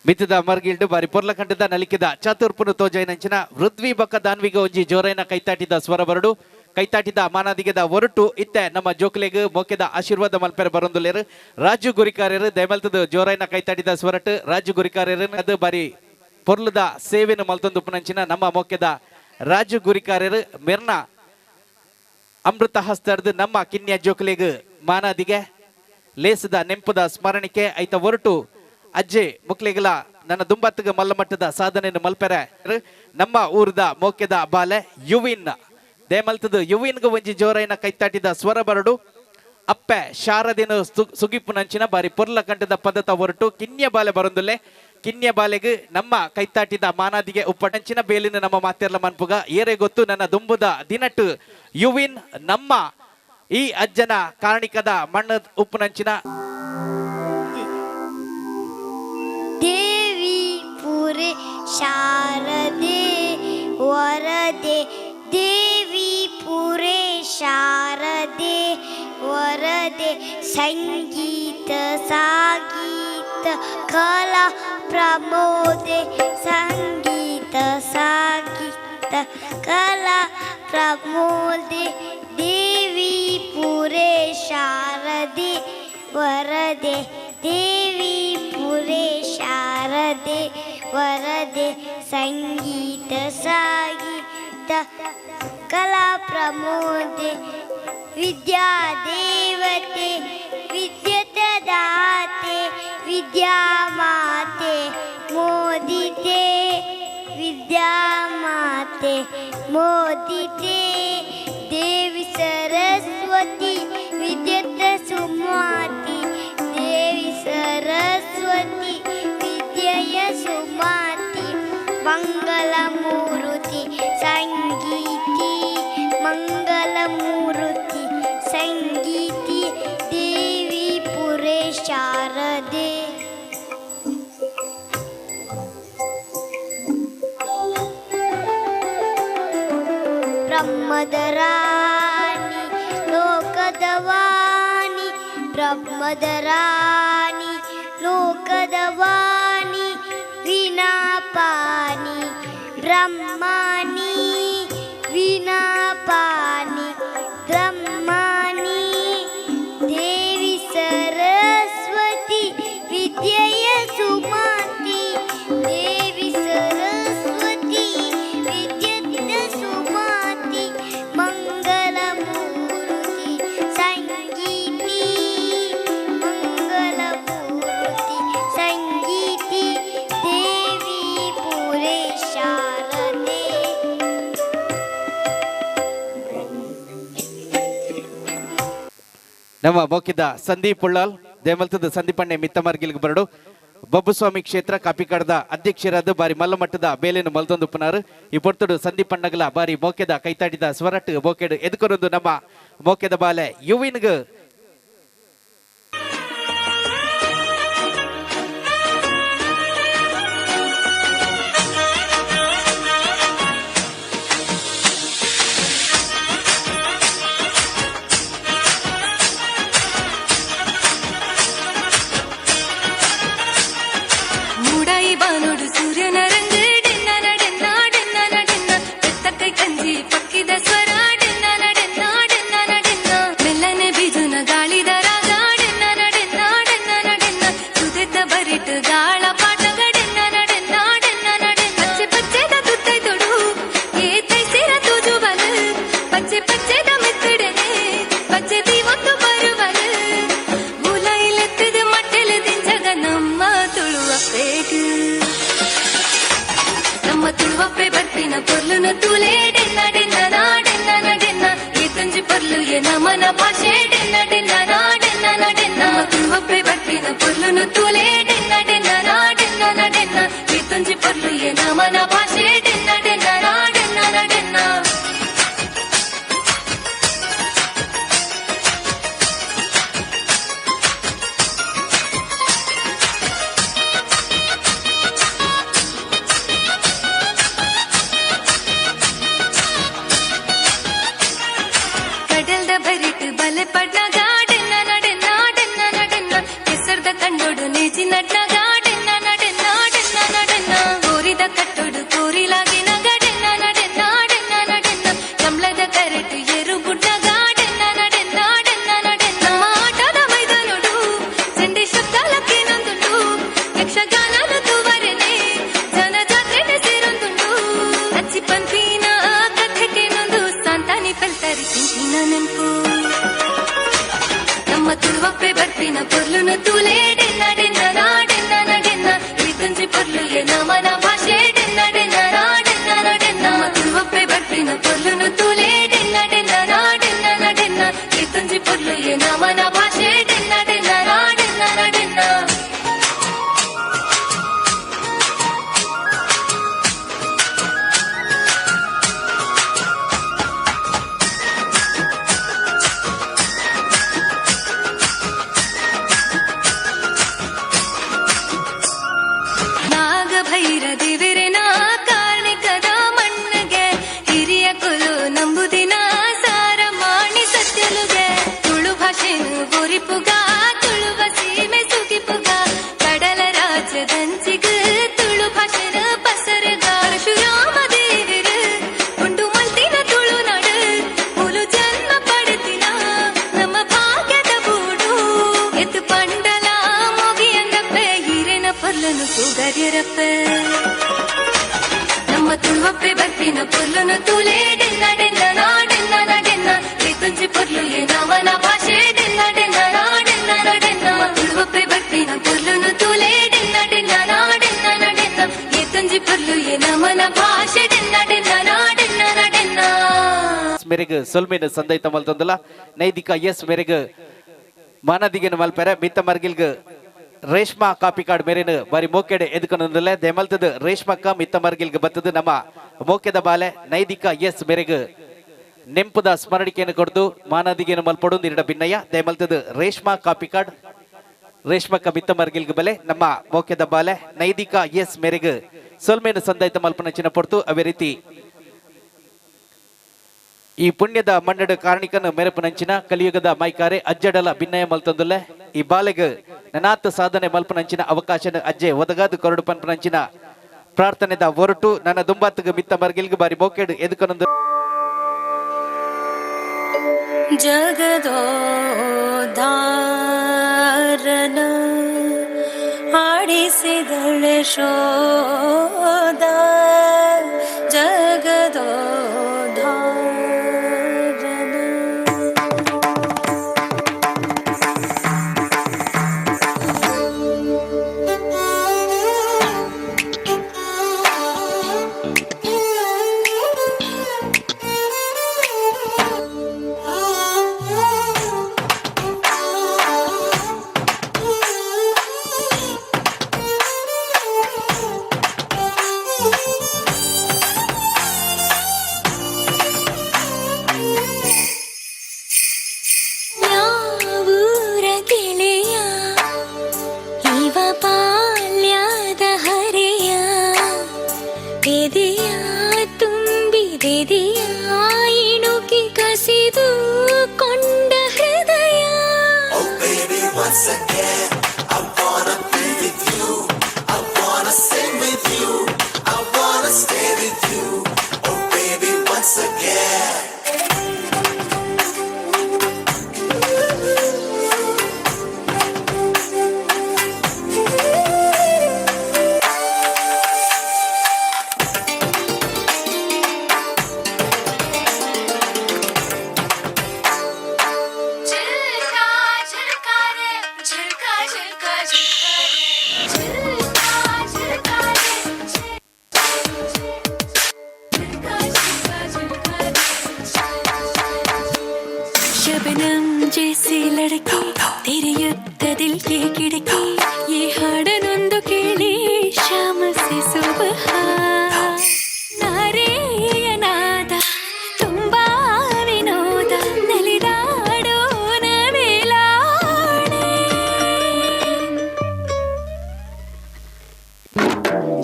ಮಿತ್ತದ ಮರ್ಗಿಲ್ಡು ಬಾರಿ ಪೊರ್ಲ ಕಂಠದ ನಲಿಕಿದ ಚಾತುರ್ಪುನು ತೋಜೈನಂಚಿನ ವೃದ್ವಿ ಬಕ್ಕ ದಾನ್ವಿಗ ಒಂಜಿ ಜೋರೈನ ಕೈತಾಟಿದ ಸ್ವರ ಬರಡು ಕೈತಾಟಿದ ಮಾನಾದಿಗೆದ ಒರಟು ಇತ್ತೆ ನಮ್ಮ ಜೋಕ್ಲೆಗ್ ಮೋಕೆದ ಆಶೀರ್ವಾದ ಮಲ್ಪೆರೆ ಬರೊಂದುಲ್ಲೆರ್ ರಾಜು ಗುರಿಕಾರ್ಯರು ದಯಮಲ್ತದ ಜೋರೈನ ಕೈತಾಟಿದ ಸ್ವರಟು ರಾಜು ಗುರಿಕಾರ್ಯರು ಅದು ಬಾರಿ ಪೊರ್ಲದ ಸೇವೆನು ಮಲ್ತೊಂದು ಉಪ್ಪುನಂಚಿನ ನಮ್ಮ ಮೋಕೆದ ರಾಜು ಗುರಿಕಾರ್ಯರು ಮೆರ್ನ ಅಮೃತ ಹಸ್ತರ್ದು ನಮ್ಮ ಕಿನ್ಯ ಜೋಕ್ಲೆಗ್ ಮಾನಾದಿಗೆ ಲೇಸದ ನೆಂಪುದ ಸ್ಮರಣಿಕೆ ಐತ ಒರಟು ಅಜ್ಜೆ ಮುಕ್ಲೆಗಲ ನನ್ನ ದುಂಬತ್ತಿಗೆ ಮಲ್ಲಮಟ್ಟದ ಸಾಧನೆಯನ್ನು ಮಲ್ಪೆರೆ ನಮ್ಮ ಊರದ ಮೋಕೆದ ಬಾಲೆ ಯುವಿನ್ ದೇಮಲ್ತದ ಯುವಿನ್ಗೆ ಒಂಜಿ ಜೋರೈನ ಕೈತಾಟಿದ ಸ್ವರ ಬರಡು ಅಪ್ಪೆ ಶಾರದಿನ ಸುಗಿಪು ನಂಚಿನ ಬಾರಿ ಪೊರ್ಲ ಕಂಠದ ಪದತ ಹೊರಟು ಕಿನ್ಯ ಬಾಲೆ ಬರೊಂದುಲ್ಲೆ ಕಿನ್ಯ ಬಾಲೆಗ್ ನಮ್ಮ ಕೈತಾಟಿದ ಮಾನಾದಿಗೆ ಉಪ್ಪಟಂಚಿನ ಬೇಲಿನ ನಮ್ಮ ಮಾತೆರ್ಲ ಮನ್ಪುಗ ಏರೆ ಗೊತ್ತು ನನ್ನ ದುಂಬುದ ದಿನಟ್ಟು ಯುವಿನ್ ನಮ್ಮ ಈ ಅಜ್ಜನ ಕಾರಣಿಕದ ಮಣ್ಣ ಉಪ್ಪುನಂಚಿನ
ದೇವಿ ಪುರೆ ಶಾರದೆ ವರದೆ ದೇವಿ ಪುರೆ ಶಾರದೆ ವರದೆ ಸಂಗೀತ ಸಾಗೀತ ಕಲಾ ಪ್ರಮೋದೆ ಸಂಗೀತ ಸಾಗೀತ ಕಲಾ ಪ್ರಮೋದೆ ದೇವಿ ಪುರೆ ಶಾರದೆ ವರದೆ ದೇವಿ ಪುರೆ ಶಾರದೆ ವರದೆ ಸಂಗೀತ ಸಾಗೀತ ಕಲಾ ಪ್ರಮೋದೆ ವಿದ್ಯಾ ದೇವತೆ ವಿದ್ಯುತ್ ವಿದ್ಯಾ ಮಾತೆ ಮೋದಿತೆ ವಿದ್ಯಾ ಮಾತೆ ಮೋದಿತೆ ದೇವಿ ಸರಸ್ವತಿ ವಿದ್ಯುತ್ ಸುಮಾತಿ ದೇವಿ ಸರಸ್ವತಿ ವಿದ್ಯೆಯ ಸುಮಾತಿ. ಬ್ರಹ್ಮದ ರಾಣಿ ಲೋಕದ ವಾಣಿ, ಬ್ರಹ್ಮದ ರಾಣಿ ಲೋಕದ ವಾಣಿ, ವೀಣಾಪಾಣಿ ಬ್ರಹ್ಮಾಣಿ, ವೀಣಾಪಾಣಿ ಬ್ರಹ್ಮಾಣಿ. ದೇವಿ ಸರಸ್ವತಿ ವಿದ್ಯೆಯ ಸುಮಾತಿ, ದೇವಿ ಸರಸ್ವತಿ ವಿದ್ಯೆಯ ಸುಮಾತಿ, ಮಂಗಲ ಮೂರ್ತಿ ಸಂಗೀತಿ, ಮಂಗಲ ಮೂರ್ತಿ ಸಂಗೀತಿ, ದೇವಿ ಪುರೇ ಶಾರದೆ.
ನಮ್ಮ ಮೋಕಿದ ಸಂದೀಪ್ ಉಳ್ಳಾಲ್ ದೇಮಲ್ತದ ಸಂದೀಪಣ್ಣೆ ಮಿತ್ತಮರ್ಗಿಲ್ಗ್ ಬರಡು ಬಬ್ಬುಸ್ವಾಮಿ ಕ್ಷೇತ್ರ ಕಾಪಿಕಾಡದ ಅಧ್ಯಕ್ಷರಾದ ಬಾರಿ ಮಲ್ಲಮಟ್ಟದ ಬೇಲೆನು ಮಲ್ತೊಂದುಪ್ಪನಾರು. ಈ ಪೊರ್ತುಡು ಸಂದೀಪಣ್ಣಗಲ ಬಾರಿ ಮೋಕೆದ ಕೈತಾಡಿದ ಸ್ವರಟ್ ಮೋಕೆಡು ಎದುಕೊರೊಂದು ನಮ್ಮ ಮೋಕೆದ ಬಾಲೆ ಯುವಿನ್ಗ್.
ಮೂಡಾಯಿ ಬಾನೋಡು ಸೂರ್ಯನ ರಂಗು ಡೆನ್ನ ನಡೆನ್ನ ಡೆನ್ನ ನಡೆನ್ನ, ಬೆತ್ತಕೈ ಕಂಜಿ ಪಕ್ಕಿದ ಸ್ವರ ಡೆನ್ನ ನಡೆನ್ನ ಡೆನ್ನ ನಡೆನ್ನ, ಮೆಲ್ಲನೆ ಬೀಜುನ ಗಾಳಿದ ರಾಗ ಡೆನ್ನ ನಡೆನ್ನ ಡೆನ್ನ ನಡೆನ್ನ, ಸುದೆತ್ತ ಬರಿಟ್ ಗಾಳ ಪಾಟಗ ಡೆನ್ನ ನಡೆನ್ನ ಡೆನ್ನ ನಡೆನ್ನ, ಪಚ್ಚೆ ಪಚ್ಚೆದ ತುತ್ತೈ ತೊಡು ಏ ತೈಸಿರ ತೂಜುವಲು, ಪಚ್ಚೆ ಪಚ್ಚೆದ ಮಿತ್ತಿಡನೆ ಪಚ್ಚೆ ದೀವೊಂದು ಬರುವಲು, ಮೂಲ ಇಲೆತ್ತದ ಮಟ್ಟೆಲು ದಿಂಜಗ ನಮ್ಮ ತುಳುವ ಪೇಗು, ನಮ್ಮ ತುಳುವಪ್ಪೆ ಬರ್ಪಿನ ಪೊರ್ಲುನ ತೂಲೆ ಡೆನ್ನ ಡೆನ್ನ ನಾಡೆನ್ನ ನಡೆನ್ನ, ಈ ತುಂಜಿ ಪೊರ್ಲು ಎ ನಮನ ಭಾಷೆ ಡೆನ್ನ ಡೆನ್ನ ನಾಡೆನ್ನ ನಡೆನ್ನ, ನಮ್ಮ ತುಳುವಪ್ಪೆ ಬರ್ಪಿನ ಪೊರ್ಲುನ ತೂಲೆ ಡೆನ್ನ ಡೆನ್ನ ನಾಡೆನ್ನ ನಡೆನ್ನ, ಈ ತುಂಜಿ ಪೊರ್ಲು ಎ ನಮನ ಭಾಷೆ ಡೆನ್ನ ಡೆನ್ನ ನಾಡೆನ್ನ ನಡೆನ್ನ. ಕಡಲ್ದ ಬರಿಟ್ ಬಲೆ ಪಡ್ನ ಗಾಡೆನ್ನ ನಡೆನ್ನ ಡೆನ್ನ ನಡೆನ್ನ, ಕೆಸರ್ದ ಕಂಡೋಡು ನೇಜಿ ನಡ್ನ ಗಾಡೆನ್ನ ನಡೆನ್ನ ಡೆನ್ನ ನಡೆನ್ನ, ಕೋರಿದ ಕಟ್ಟೋಡು ಕೋರಿಲಾಗಿನ ಗಡೆನ್ನ ನಡೆನ್ನ ಡೆನ್ನ ನಡೆನ್ನ, ಕಮಲದ ಕರೆಟು ಏರು ಬುಡ್ನ ಗಾಡೆನ್ನ ನಡೆನ್ನ ಡೆನ್ನ ನಡೆನ್ನ, ನಮ್ಮ ಆಟದ ಮೈದಾನೋಡು ಚಂಡಿ ಶಬ್ದಲಕ್ಕೆ ನಂದುಂಡು, ಯಕ್ಷಗಾನದ ತೂವರೆನೆ ಜನ ಜಾತ್ರೆ ಸೇರೊಂದುಂಡು, ಅಚ್ಚಿ ಪಂಪಿನ ಕಥೆಗೆ ನೊಂದು ಸಾಂತಾನಿ ಪಲ್ತರಿ ತಿಂತಿನ ನೆನ್ಪು, ನಮ್ಮ ತುಳುವಪ್ಪೆ ಬರ್ಪಿನ ಪೊರ್ಲುನ ತೂಲೆ ಡೆನ್ನ ಡೆನ್ನ ನಾಡೆನ್ನ ನಡೆನ್ನ, ಈ ತುಂಜಿ ಪೊರ್ಲು ಎ ನಮನ ಭಾಷೆ ಡೆನ್ನ ಡೆನ್ನ ನಾಡೆನ್ನ ನಡೆನ್ನ, ನಮ್ಮ ತುಳುವಪ್ಪೆ ಬರ್ಪಿನ ಪೊರ್ಲುನ ತೂಲೆ ಡೆನ್ನ ಡೆನ್ನ ನಾಡೆನ್ನ ನಡೆನ್ನ, ಈ ತುಂಜಿ ಪೊರ್ಲು ಎ ನಮನ ಭಾಷೆ ಡೆನ್ನ ಡೆನ್ನ ನಾಡೆನ್ನ ನಡೆನ್ನ. ನಾಗಭೈರ ದೇವರೆನ ಕಾರ್ಣಿಕದ ಮಣ್ಣಗೆ, ಹಿರಿಯ ಕುಲು ನಂಬುದಿನ ಸಾರ ಮಾಣಿ ಸತ್ಯಲುಗೆ, ತುಳು ಭಾಷೆನು ಒರಿಪುಗ ತುಳುವ ಸೀಮೆ ಸುಗಿಪುಗ, ಕಡಲ ರಾಜ್ಯದಂಚಿಗ ತುಳು ಭಾಷೆನ ಪಸರಗ, ಪರಶುರಾಮ ದೇವರು ಉಂಡು ಮಲ್ತಿನ ತುಳುನಾಡು, ಮುಲು ಜನ್ಮ ಪಡೆದಿನ ನಮ್ಮ ಭಾಗ್ಯದ ಬೂಡು, ಎತ್ತು ಪಂಡಲ ಮೋಗಿಯಂದಪ್ಪೆ ಹಿರೇನ ಪೊರ್ಲನು ಕೂಗರ್ಯರಪ್ಪೆ, ನಮ್ಮ ತುಳುವಪ್ಪೆ ಬರ್ಪಿನ ಪೊರ್ಲುನು ತೂಲೆ ಡೆನ್ನ ಡೆನ್ನ ನಾಡೆನ್ನ ನಡೆನ್ನ, ಈ ತುಂಜಿ ಪೊರ್ಲು ಎ ನಮನ ಭಾಷೆ ಡೆನ್ನ ಡೆನ್ನ ನಾಡೆನ್ನ ನಡೆನ್ನ, ನಮ್ಮ ತುಳುವಪ್ಪೆ ಬರ್ಪಿನ ಪೊರ್ಲುನು ತೂಲೆ ಡೆನ್ನ ಡೆನ್ನ ನಾಡೆನ್ನ ನಡೆನ್ನ, ಈ ತುಂಜಿ ಪೊರ್ಲು ಎ ನಮನ ಭಾಷೆ ಡೆನ್ನ ಡೆನ್ನ ನಾಡೆನ್ನ ನಡೆನ್ನ.
ಮೇರೆಗ್ ಸೊಲ್ಮೆನ್ ಸಂದೈತ ಮಲ್ತೊಂದುಲ ನೈದಿಕ ಎಸ್ ಮೇರೆಗ್ ಮಾನದಿಗೆನ ಮಲ್ಪೆರೆ ಮಿತ್ತ ಮರ್ಗಿಲ್ಗ್ ರೇಷ್ಮಾ ಕಾಪಿಕಾಡ್ ಮೇರೆನ್ ಬಾರಿ ಮೋಕೆಡೆ ಎದುಕೊನೊಂದುಲ್ಲೆ. ದೆಮಲ್ತದ ರೇಷ್ಮಕ್ಕ ಮಿತ್ತ ಮರ್ಗಿಲ್ಗ್ ಬತ್ತದ ನಮ್ಮ ಮೋಕೆದ ಬಾಲೆ ನೈದಿಕ ಎಸ್ ಮೇರೆಗ್ ನೆಂಪುದ ಸ್ಮರಣಿಕೆಯನ್ನು ಕೊಡ್ದು ಮಾನದಿಗೆನ ಮಲ್ಪೊಡು ನಿರಡ ಭಿನ್ನಯ್ಯ. ದಯಮಲ್ತದ ರೇಷ್ಮಾ ಕಾಪಿಕಾಡ್ ರೇಷ್ಮಕ್ಕ ಮಿತ್ತ ಮರ್ಗಿಲ್ಗ್ ಬಲೆ ನಮ್ಮ ಮೋಕೆದ ಬಾಲೆ ನೈದಿಕ ಎಸ್ ಮೇರೆಗ್ ಸೊಲ್ಮೇನು ಸಂದಾಯ್ತ ಮಲ್ಪನ ಚಿನ್ನ ಪೊರ್ತು. ಅವೇ ರೀತಿ ಈ ಪುಣ್ಯದ ಮಣ್ಣಡು ಕಾರಣಿಕನ ಮೆರಪುನಂಚಿನ ಕಲಿಯುಗದ ಮೈಕಾರೆ ಅಜ್ಜಡಲ ಭಿನ್ನಯ ಮಲ್ತಂದುಲ್ಲೆ. ಈ ಬಾಲೆಗ್ ನನಾತ್ ಸಾಧನೆ ಮಲ್ಪನಂಚಿನ ಅವಕಾಶನ ಅಜ್ಜೆ ಒದಗಾದು ಕೊರಡು ಪನ್ಪನಂಚಿನ ಪ್ರಾರ್ಥನೆದ ಹೊರಟು ನನ್ನ ದುಂಬಾತ್ಗ್ ಮಿತ್ತ ಮರ್ಗಿಲ್ಗ್ ಬಾರಿ ಬೋಕೆಡ್ ಎದುಕೊನೊಂದು.
ಜಗದೋದ್ಧಾರನ ಆಡಿಸಿದಳೆ ಶೋದ, ಜಗದೋದ್ಧಾರನ. ಯಾವೂರ ಗೆಳೆಯ ಇವ ಬಾಲ್ಯದ ಹರೆಯ, ಎದೆಯ ತುಂಬಿದೆದೆಯ ಇಣುಕಿ ಕಸಿದು ಕೊಂಡ ಹೃದಯ.
Baby, once again, I wanna be with you. I wanna sing with you. I wanna stay with you. Oh, baby, once again.
झुलका झुलका रे, झुलका झुलका झुलका रे, झुलका झुलका रे, झुलका झुलका झुलका रे। शबनम जैसी लड़की ತೆರೆಯುತ್ತ दिल की खिड़की, ಈ ಹಾಡನೊಂದು ಕೇಳಿ ಶಾಮ ಸೆ ಸುಬಹ. ನಾರೆಯ ನಾದ ತುಂಬಾ ವಿನೋದ, ನಲಿದಾಡೋಣ ಮೇಲಾಣೆ.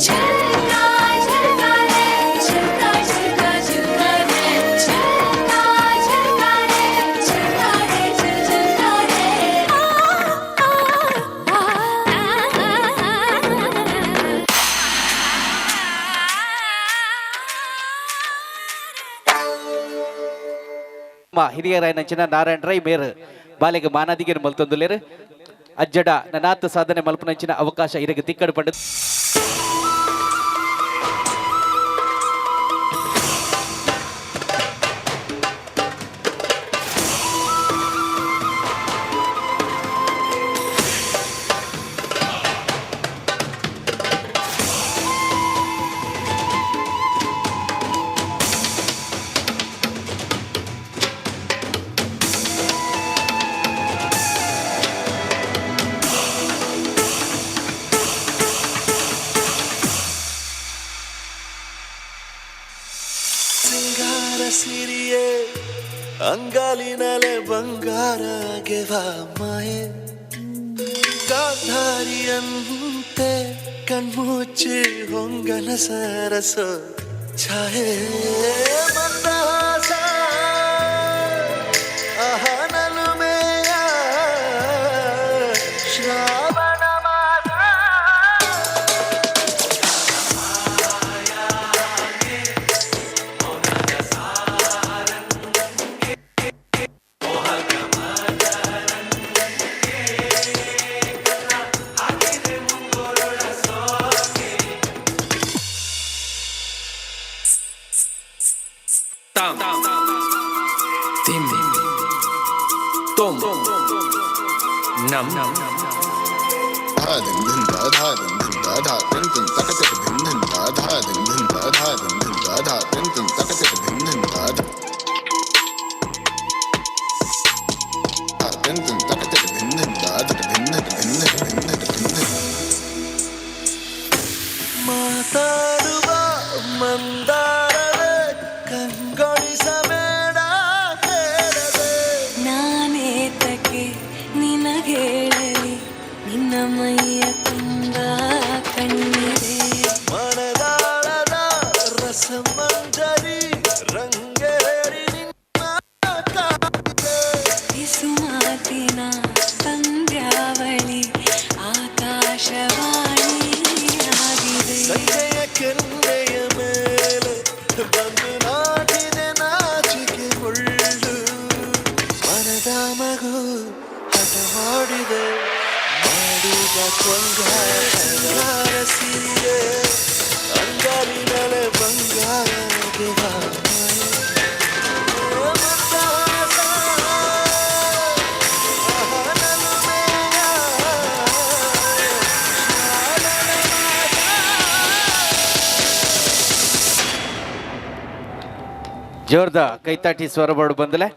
झुलका झुलका रे, झुलका झुलका झुलका रे, झुलका झुलका रे, झुलका रे, झुल झुलका रे. ಆ, ಆ, ಆ, ಆ.
ಹಿರಿಯರಾಯನಂಚಿನ ನಾರಾಯಣ ರೈ ಮೇರ್ ಬಾಲೆಗ್ ಮಾನಾದಿಗೆ ಮಲ್ತೊಂದುಲ್ಲೆರ್. ಅಜ್ಜಡ ನನಾತ್ ಸಾಧನೆ ಮಲ್ಪನಂಚಿನ ಅವಕಾಶ ಇರಗ್ ತಿಕ್ಕಡು ಪಂಡ.
ಸಿಂಗಾರ ಸಿರಿಯೇ, ಅಂಗಾಲಿನಲೆ ಬಂಗಾರ ಗೆವ ಮಾಯೆ, ಗಾಂಧಾರಿಯಂತೆ ಕಣ್ಮುಚ್ಚಿ ಹೊಂಗನ ಸರಸ ಛಾಯೆ, ಮಂದಹಾಸ ಅಹ ನಲುಮೆಯ ಶ್ರಾವಣ ಮಾಸ.
Tam, Tim, Tom, Nam.
धा धिन धिन धा धा धिन धिन धा धा धिन धिन तक तक धिन धिन धा धा धिन धिन धा धा धिन धिन धा धा धिन धिन तक तक धिन धिन धा धा धिन धिन तक तक धिन धिन धा धा धिन धिन धिन धिन धिन धिन धिन।
ಮಾತಾಡುವ ಮಂದಾರವೇ, ಕಂಗೊಳಿಸಬೇಡ ಹೇಳದೆ.
ನಾನೇತಕ್ಕೆ ನಿನಗೇಳಲಿ, ನಿನ್ನ ಮೈಯ ತುಂಬ ಕಣ್ಣಿದೆ.
ಮನದಾಳದ ರಸಮಂಜರಿ ರಂಗೇರಿ.
ಜೋರ್ದ ಕೈತಾಟಿ ಸ್ವರಬೋಡು ಬಂದಲೆ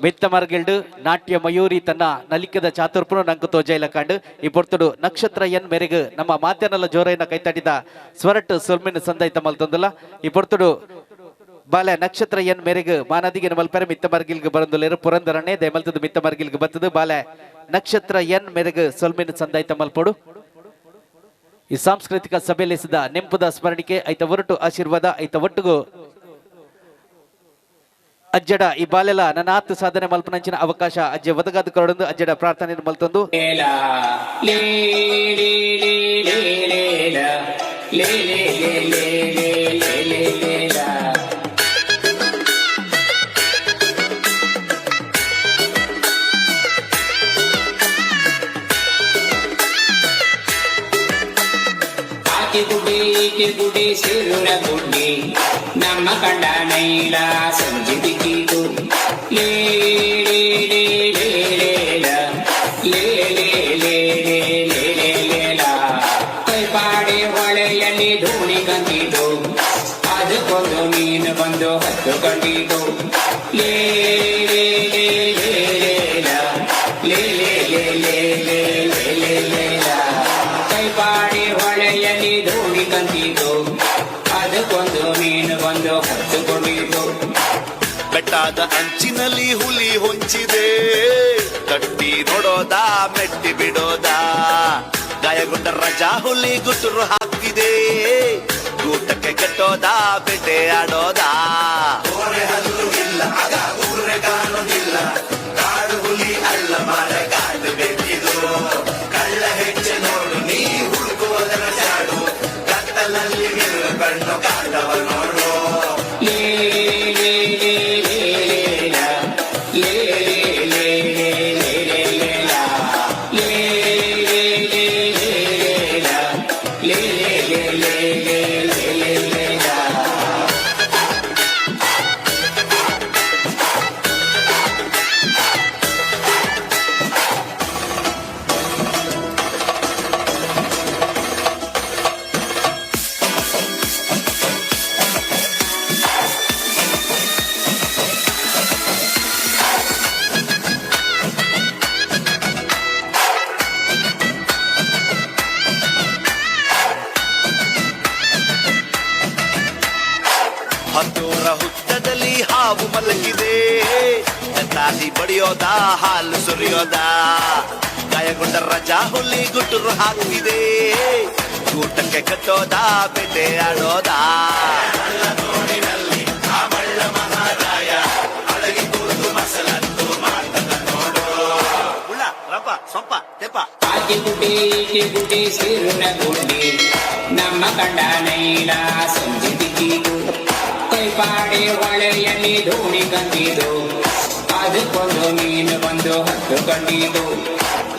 ಮಿತ್ತ ಮರ್ಗಿಲ್ಡು ನಾಟ್ಯ ಮಯೂರಿ ತನ್ನ ನಲಿಕದ ಚಾತುರ್ಪುನು ನಂಕು ತೋಜೈಲ ಕಂಡು ಈ ಪೊರ್ತುಡು ನಕ್ಷತ್ರ ಎನ್ ಮೇರೆಗ್ ನಮ್ಮ ಮಾತೆನಲ್ಲ ಜೋರೈನ ಕೈತಾಟಿದ ಸ್ವರಟ್ಟು ಸೊಲ್ಮಿನ ಸಂದೈತ ಮಲ್ತೊಂದುಲ್ಲ. ಈ ಪೊರ್ತುಡು ಬಾಲೆ ನಕ್ಷತ್ರ ಎನ್ ಮೇರೆಗ್ ಮಾನದಿಗೆ ಮಲ್ಪೆರೆ ಮಿತ್ತ ಮರ್ಗಿಲ್ಗ್ ಬರಂದುಲೇರು ಪುರಂದರಣ್ಣೆ ದಯಮಲ್ತದ ಮಿತ್ತ ಮರ್ಗಿಲ್ಗ್ ಬತ್ತದು ಬಾಲೆ ನಕ್ಷತ್ರ ಎನ್ ಮೇರೆಗ್ ಸೊಲ್ಮಿನ ಸಂದೈತ ಮಲ್ಪೊಡು. ಈ ಸಾಂಸ್ಕೃತಿಕ ಸಭೆಯಲ್ಲಿಸಿದ ನೆಂಪುದ ಸ್ಮರಣಿಕೆ ಐತ ಒರಟು ಆಶೀರ್ವಾದ ಐತ ಒಟ್ಟುಗು ಅಜ್ಜಡ ಈ ಬಾಲೆಲ ನನಾತ್ ಸಾಧನೆ ಮಲ್ಪನಂಚಿನ ಅವಕಾಶ ಅಜ್ಜೆ ಒದಗಾದ ಕೊರಡೊಂದು ಅಜ್ಜಡ ಪ್ರಾರ್ಥನೆ ಮಲ್ತೊಂದು.
ಗುಡಿ ಗುಡಿ ಸಿರುಳ ಗುಡ್ಡಿ ನಮ್ಮ ಕಂಡ ನೈಲ ಸಂಜೆ ದಿಕ್ಕಿತು ಲೇ ಲೇ ಲೇ ಲೇ ಲೇ ಲೇ ಲೇ ಲೇ ಲೇ ಲೇ ಲೇ ಲೇ ಲಾ. ಕೈಪಾಡಿ ಹೊಳೆಯಲ್ಲಿ ಧೂಳಿ ಕಂದಿತು ಅದಕ್ಕೊಂದು ಮೀನು ಬಂದು ಹತ್ತುಕೊಂಡಿತು ಲೇ ಲೇ ಲೇ ಲೇ ಲೇ ಲಾ. ಲೇ ಲೇ ಲೇ ಲೇ ಲೇ ಲೇ ಲೇ ಲೇ ಲಾ. ಕೈಪಾಡಿ ಹೊಳೆಯಲ್ಲಿ ಧೂಳಿ ಕಂದಿತು ಅದಕ್ಕೊಂದು ಮೀನು ಬಂದು ಹತ್ತುಕೊಂಡಿತು.
ಬೆಟ್ಟದ ಅಂಚಿನಲ್ಲಿ ಹುಲಿ ಹೊಂಚಿದೆ, ತಟ್ಟಿ ನೋಡೋದಾ ಮೆಟ್ಟಿ ಬಿಡೋದಾ, ಗಾಯಗೊಂಡ ರಜಾ ಹುಲಿ ಗುಟುರು ಹಾಕ್ತಿದೆ, ಗೂಟಕ್ಕೆ ಕಟ್ಟೋದಾ ಬೇಟೆ ಆಡೋದಾ. ಹಲ್ಲು ಇಲ್ಲ ಆಗ ಊರೆ ಕಾಣೋದಿಲ್ಲ, ಕಾಡು ಹುಲಿ ಅಲ್ಲ ಮರ ಕಾಡು ಬೇಕಿದು, ಕಳ್ಳ ಹೆಜ್ಜೆ ನೋಡು ನೀ ಹುಡುಕುವುದರ ಜಾಡು, ಕತ್ತಲಲ್ಲಿ ಮಿರುಗ ಕಣ್ಣು ಕಾಡವ ನೋಡು.
ಲೇ ಲೇ ಲೇ ಲೇ ಲೇ ಲಾ. ಲೇ ಲೇ ಲೇ ಲೇ ಲೇ ಲೇ ಲೇ ಲಾ. ಲೇ ಲೇ ಲೇ ಲೇ ಲೇ ಲಾ. ಲೇ ಲೇ ಲೇ ಲೇ ಲೇ ಲೇ ಲೇ ಲೇ ಲಾ.
ಹತ್ತೂರ ಹುತ್ತದಲ್ಲಿ ಹಾವು ಮಲಗಿದೆ, ತಾಲಿ ಬಡಿಯೋದ ಹಾಲು ಸುರಿಯೋದ, ಗಾಯಗೊಂಡ ರಜಾ ಹುಲಿ ಗುಟುರು ಹಾಕ್ತಿದೆ, ಗೂಟಕ್ಕೆ ಕಟ್ಟೋದ ಬೇಟೆ ಆಡೋದ. ಉಳ್ಳ ರಪ್ಪ ಸೊಪ್ಪ ತೆಪ್ಪ.
ಆಕೆ ಗುಡ್ಡಿ ಈಕೆ ಗುಡ್ಡಿ ಸಿರುಳ ಗುಡ್ಡಿ ನಮ್ಮ ಕಂಡ ನೈಲ ಸಂಜೆ ದಿಕ್ಕಿತು ಕೈಪಾಡಿ ಹೊಳೆಯಲ್ಲಿ ಧೂಳಿ ಕಂದಿತು ಅದಕ್ಕೊಂದು ಮೀನು ಬಂದು ಹತ್ತುಕೊಂಡಿತು.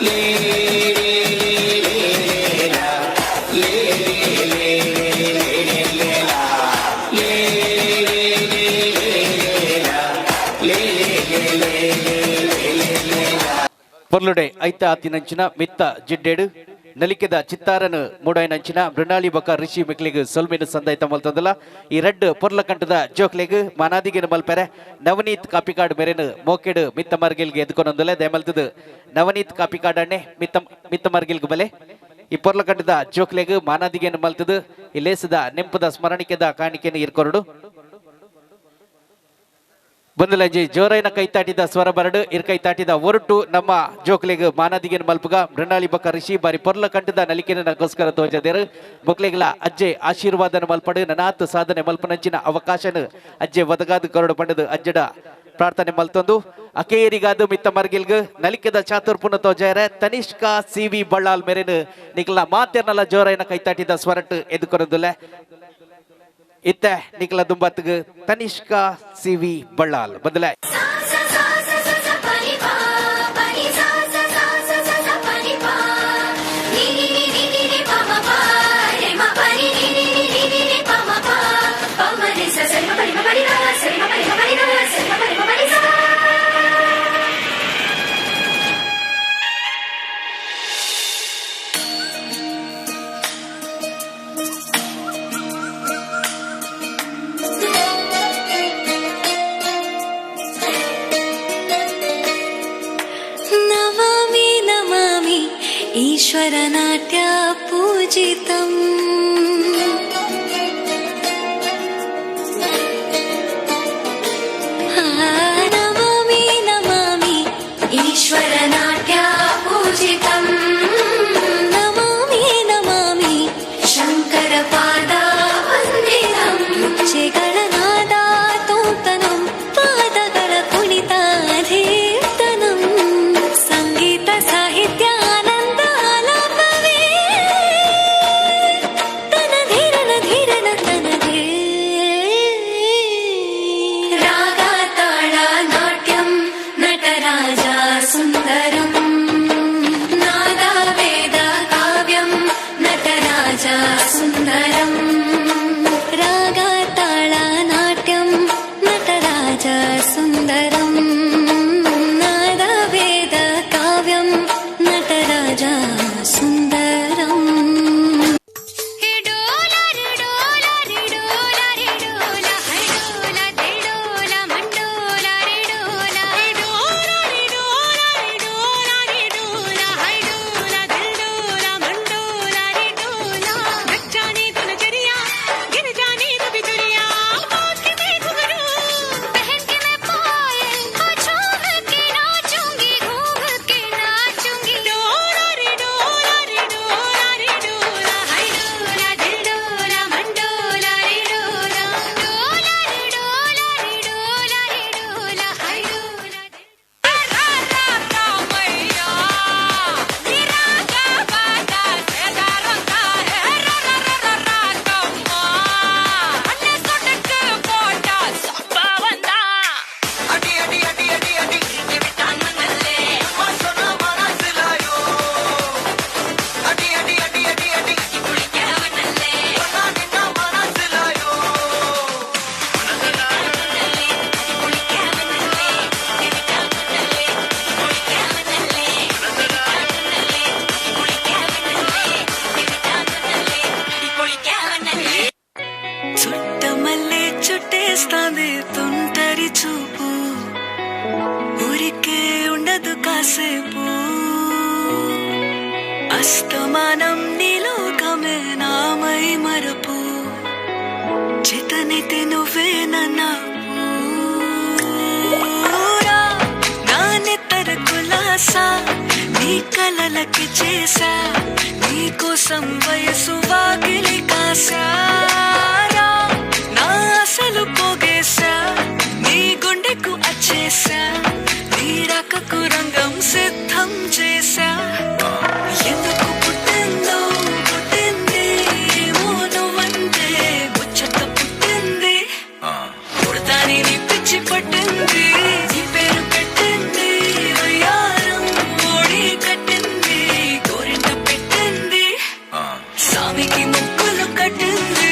ಲೇ ಲೇ ಲೇ ಲೇ ಲೇ ಲಾ. ಲೇ ಲೇ ಲೇ ಲೇ ಲೇ ಲೇ ಲೇ ಲಾ. ಲೇ ಲೇ ಲೇ ಲೇ ಲೇ ಲಾ. ಲೇ ಲೇ ಲೇ ಲೇ ಲೇ ಲೇ ಲೇ ಲೇ ಲಾ.
ಪೊರ್ಲುಡೆ ಐತ ಆತಿನಂಚಿನ ಮಿತ್ತ ಜಿಡ್ಡೇಡು ನಲಿಕೆದ ಚಿತ್ತಾರನು ಮೂಡಾಯಿನಂಚಿನ ಮೃಣಾಳಿ ಬೊಕ ಋಷಿ ಮಿಕ್ಲಿಗ್ ಸೊಲ್ಮಿನ ಸಂದೈತ ಮಲ್ತಂದಲ. ಈ ರಡ್ಡ್ ಪೊರ್ಲ ಕಂಠದ ಜೋಕ್ಲೆಗ್ ಮಾನಾದಿಗೆನ ಮಲ್ಪೆರೆ ನವನೀತ್ ಕಾಪಿಕಾಡ್ ಮೇರೆನು ಮೋಕೆಡು ಮಿತ್ತ ಮರ್ಗಿಲ್ಗೆ ಎದ್ಕೊನೊಂದಲೆ ದಯಮಲ್ತದು ನವನೀತ್ ಕಾಪಿಕಾಡ್ ಅಣ್ಣೆ ಮಿತ್ತ ಮಿತ್ತ ಮರ್ಗಿಲ್ಗ್ ಬಲೆ. ಈ ಪೊರ್ಲ ಕಂಠದ ಜೋಕ್ಲೆಗ್ ಮಾನಾದಿಗೆನ ಮಲ್ತದು ಈ ಲೇಸದ ನೆಂಪುದ ಸ್ಮರಣಿಕೆದ ಕಾಣಿಕೆನ ಇರ್ಕೊರಡು ಬಂದಲಂಜಿ ಜೋರೈನ ಕೈತಾಟಿದ ಸ್ವರ ಬರಡು ಇರ್ ಕೈತಾಟಿದ ಒರಟು ನಮ್ಮ ಜೋಕ್ಲೆಗ್ ಮಾನದಿಗೆನ ಮಲ್ಪುಗ ಮೃಣಾಳಿ ಬೊಕ ಋಷಿ ಬಾರಿ ಪೊರ್ಲ ಕಂಠದ ನಲಿಕೆನ ನಗೋಸ್ಕರ ತೋಜದೇರು. ಮೊಕ್ಲೆಗ್ಲ ಅಜ್ಜೆ ಆಶೀರ್ವಾದನ ಮಲ್ಪಡು ನನಾತ್ ಸಾಧನೆ ಮಲ್ಪನಂಚಿನ ಅವಕಾಶನ ಅಜ್ಜೆ ಒದಗಾದು ಕರಡು ಪಂಡದು ಅಜ್ಜಡ ಪ್ರಾರ್ಥನೆ ಮಲ್ತೊಂದು ಅಕೇರಿಗಾದು ಮಿತ್ತ ಮರ್ಗಿಲ್ಗ್ ನಲಿಕೆದ ಚಾತುರ್ಪುನ ತೋಜಾರೆ ತನಿಷ್ಕಾ ಸಿ ವಿ ಬಳ್ಳಾಲ್ ಮೇರೆನು ನಿಕ್ಲ ಮಾತೆರ್ನಲ ಜೋರೈನ ಕೈತಾಟಿದ ಸ್ವರಟ್ಟು ಎದುಕೊರದುಲೆ. ಇತ್ತೆ ನಿಕ್ಲ ದುಂಬತ್ಗ್ ತನಿಷ್ಕಾ ಸಿ ವಿ ಬಳ್ಳಾಲ್ ಬದಲೆ.
Namami Namami ईश्वरनाट्या पूजितम्। नमामि नमामि शङ्करपादा वन्दितम्। ಹೆಜ್ಜೆಗಳ ತೋತನಂ, ಪಾದಗಳ ಕುಣಿತ ಧೀರ್ತನಂ, ಸಂಗೀತ ಸಾಹಿತ್ಯ ಆನಂದ ಆಲಾಪವೇ ತನ ಧೀರನ ಧೀರನ ತನದೇ. ರಾಗ ತಾಳ ನಾಟ್ಯಂ ನಟರಾಜ ಸುಂದರಂ, ನಾದ ವೇದ ಕಾವ್ಯಂ ನಟರಾಜ ಸುಂದರಂ. ರಾಗ ತಾಳ ನಾಟ್ಯಂ ನಟರಾಜ ಸುಂದರಂ, ನಾದ ವೇದ ಕಾವ್ಯಂ ನಟರಾಜ ಸುಂದರಂ.
हे डोला रे डोला रे डोला रे डोला, है डोला दे डोला मंडोला रे डोला, हे डोला रे डोला रे डोला रे डोला, है डोला दे डोला मंडोला रे डोला। लग जाने दो नजरिया, गिर जाने दो बिजुरिया, बांध के मैं घुंघरू, पहन के मैं पायल, झूम के नाचूंगी, घूम के नाचूंगी। डोला रे डोला रे डोला रे डोला, है डोला दे डोला मंडोला रे डोला, डोला रे डोला रे डोला रे डोला, है डोला दे।
அடி அடி அடி அடி அடி சொன்னா மனசுலாயோ. அடி அடி அடி அடி அடி ஒன்னா நின்னா மனசுலாயோ.
చుట్టమల్లే చుట్టేస్తాంది తుంటరి చూపు, ఊరికే ఉండదు కాసేపు. అస్తమానం నీలోకమే నామై మరపు, చేతనైతే నువ్వే నన్న పూరా. నా నెత్తర కులాసా నీ కలలకి చేసా, నీకోసం వయసు వాకిలి కాసారా. నా అసలు పోగేశా, నీ గుండెకు అచ్చేసా, నీ రాకకు రంగం సిద్ధం చేశా. ఎందుకు పుట్టిందో పుట్టింది ఏమో నువ్వంటే ముచ్చట పుట్టింది, పుడతాని నీ పిచ్చి పట్టింది, నీ పేరు పెట్టింది, వయ్యారం ఓడి కట్టింది, గోరింట పెట్టింది, సామికి ముక్కులు కట్టింది.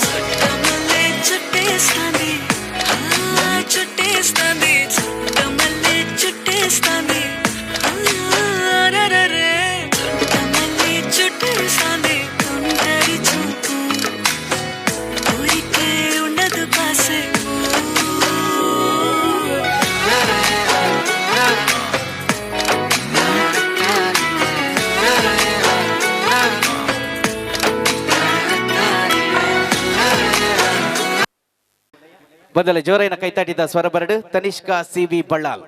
చుట్టమల్లే చుట్టేస్తాంది, ఆ, చుట్టేస్తాంది, చుట్టమల్లే చుట్టేస్తాంది, ఆ, రరరే. చుట్టమల్లే చుట్టేస్తాంది తుంటరి చూపు, ఊరికే ఉండదు కాసేపు.
ಬದಲ ಜೋರೈನ ಕೈತಾಟಿದ ಸ್ವರ ಬರಡು ತನಿಷ್ಕಾ ಸಿ ವಿ ಬಳ್ಳಾಲ್.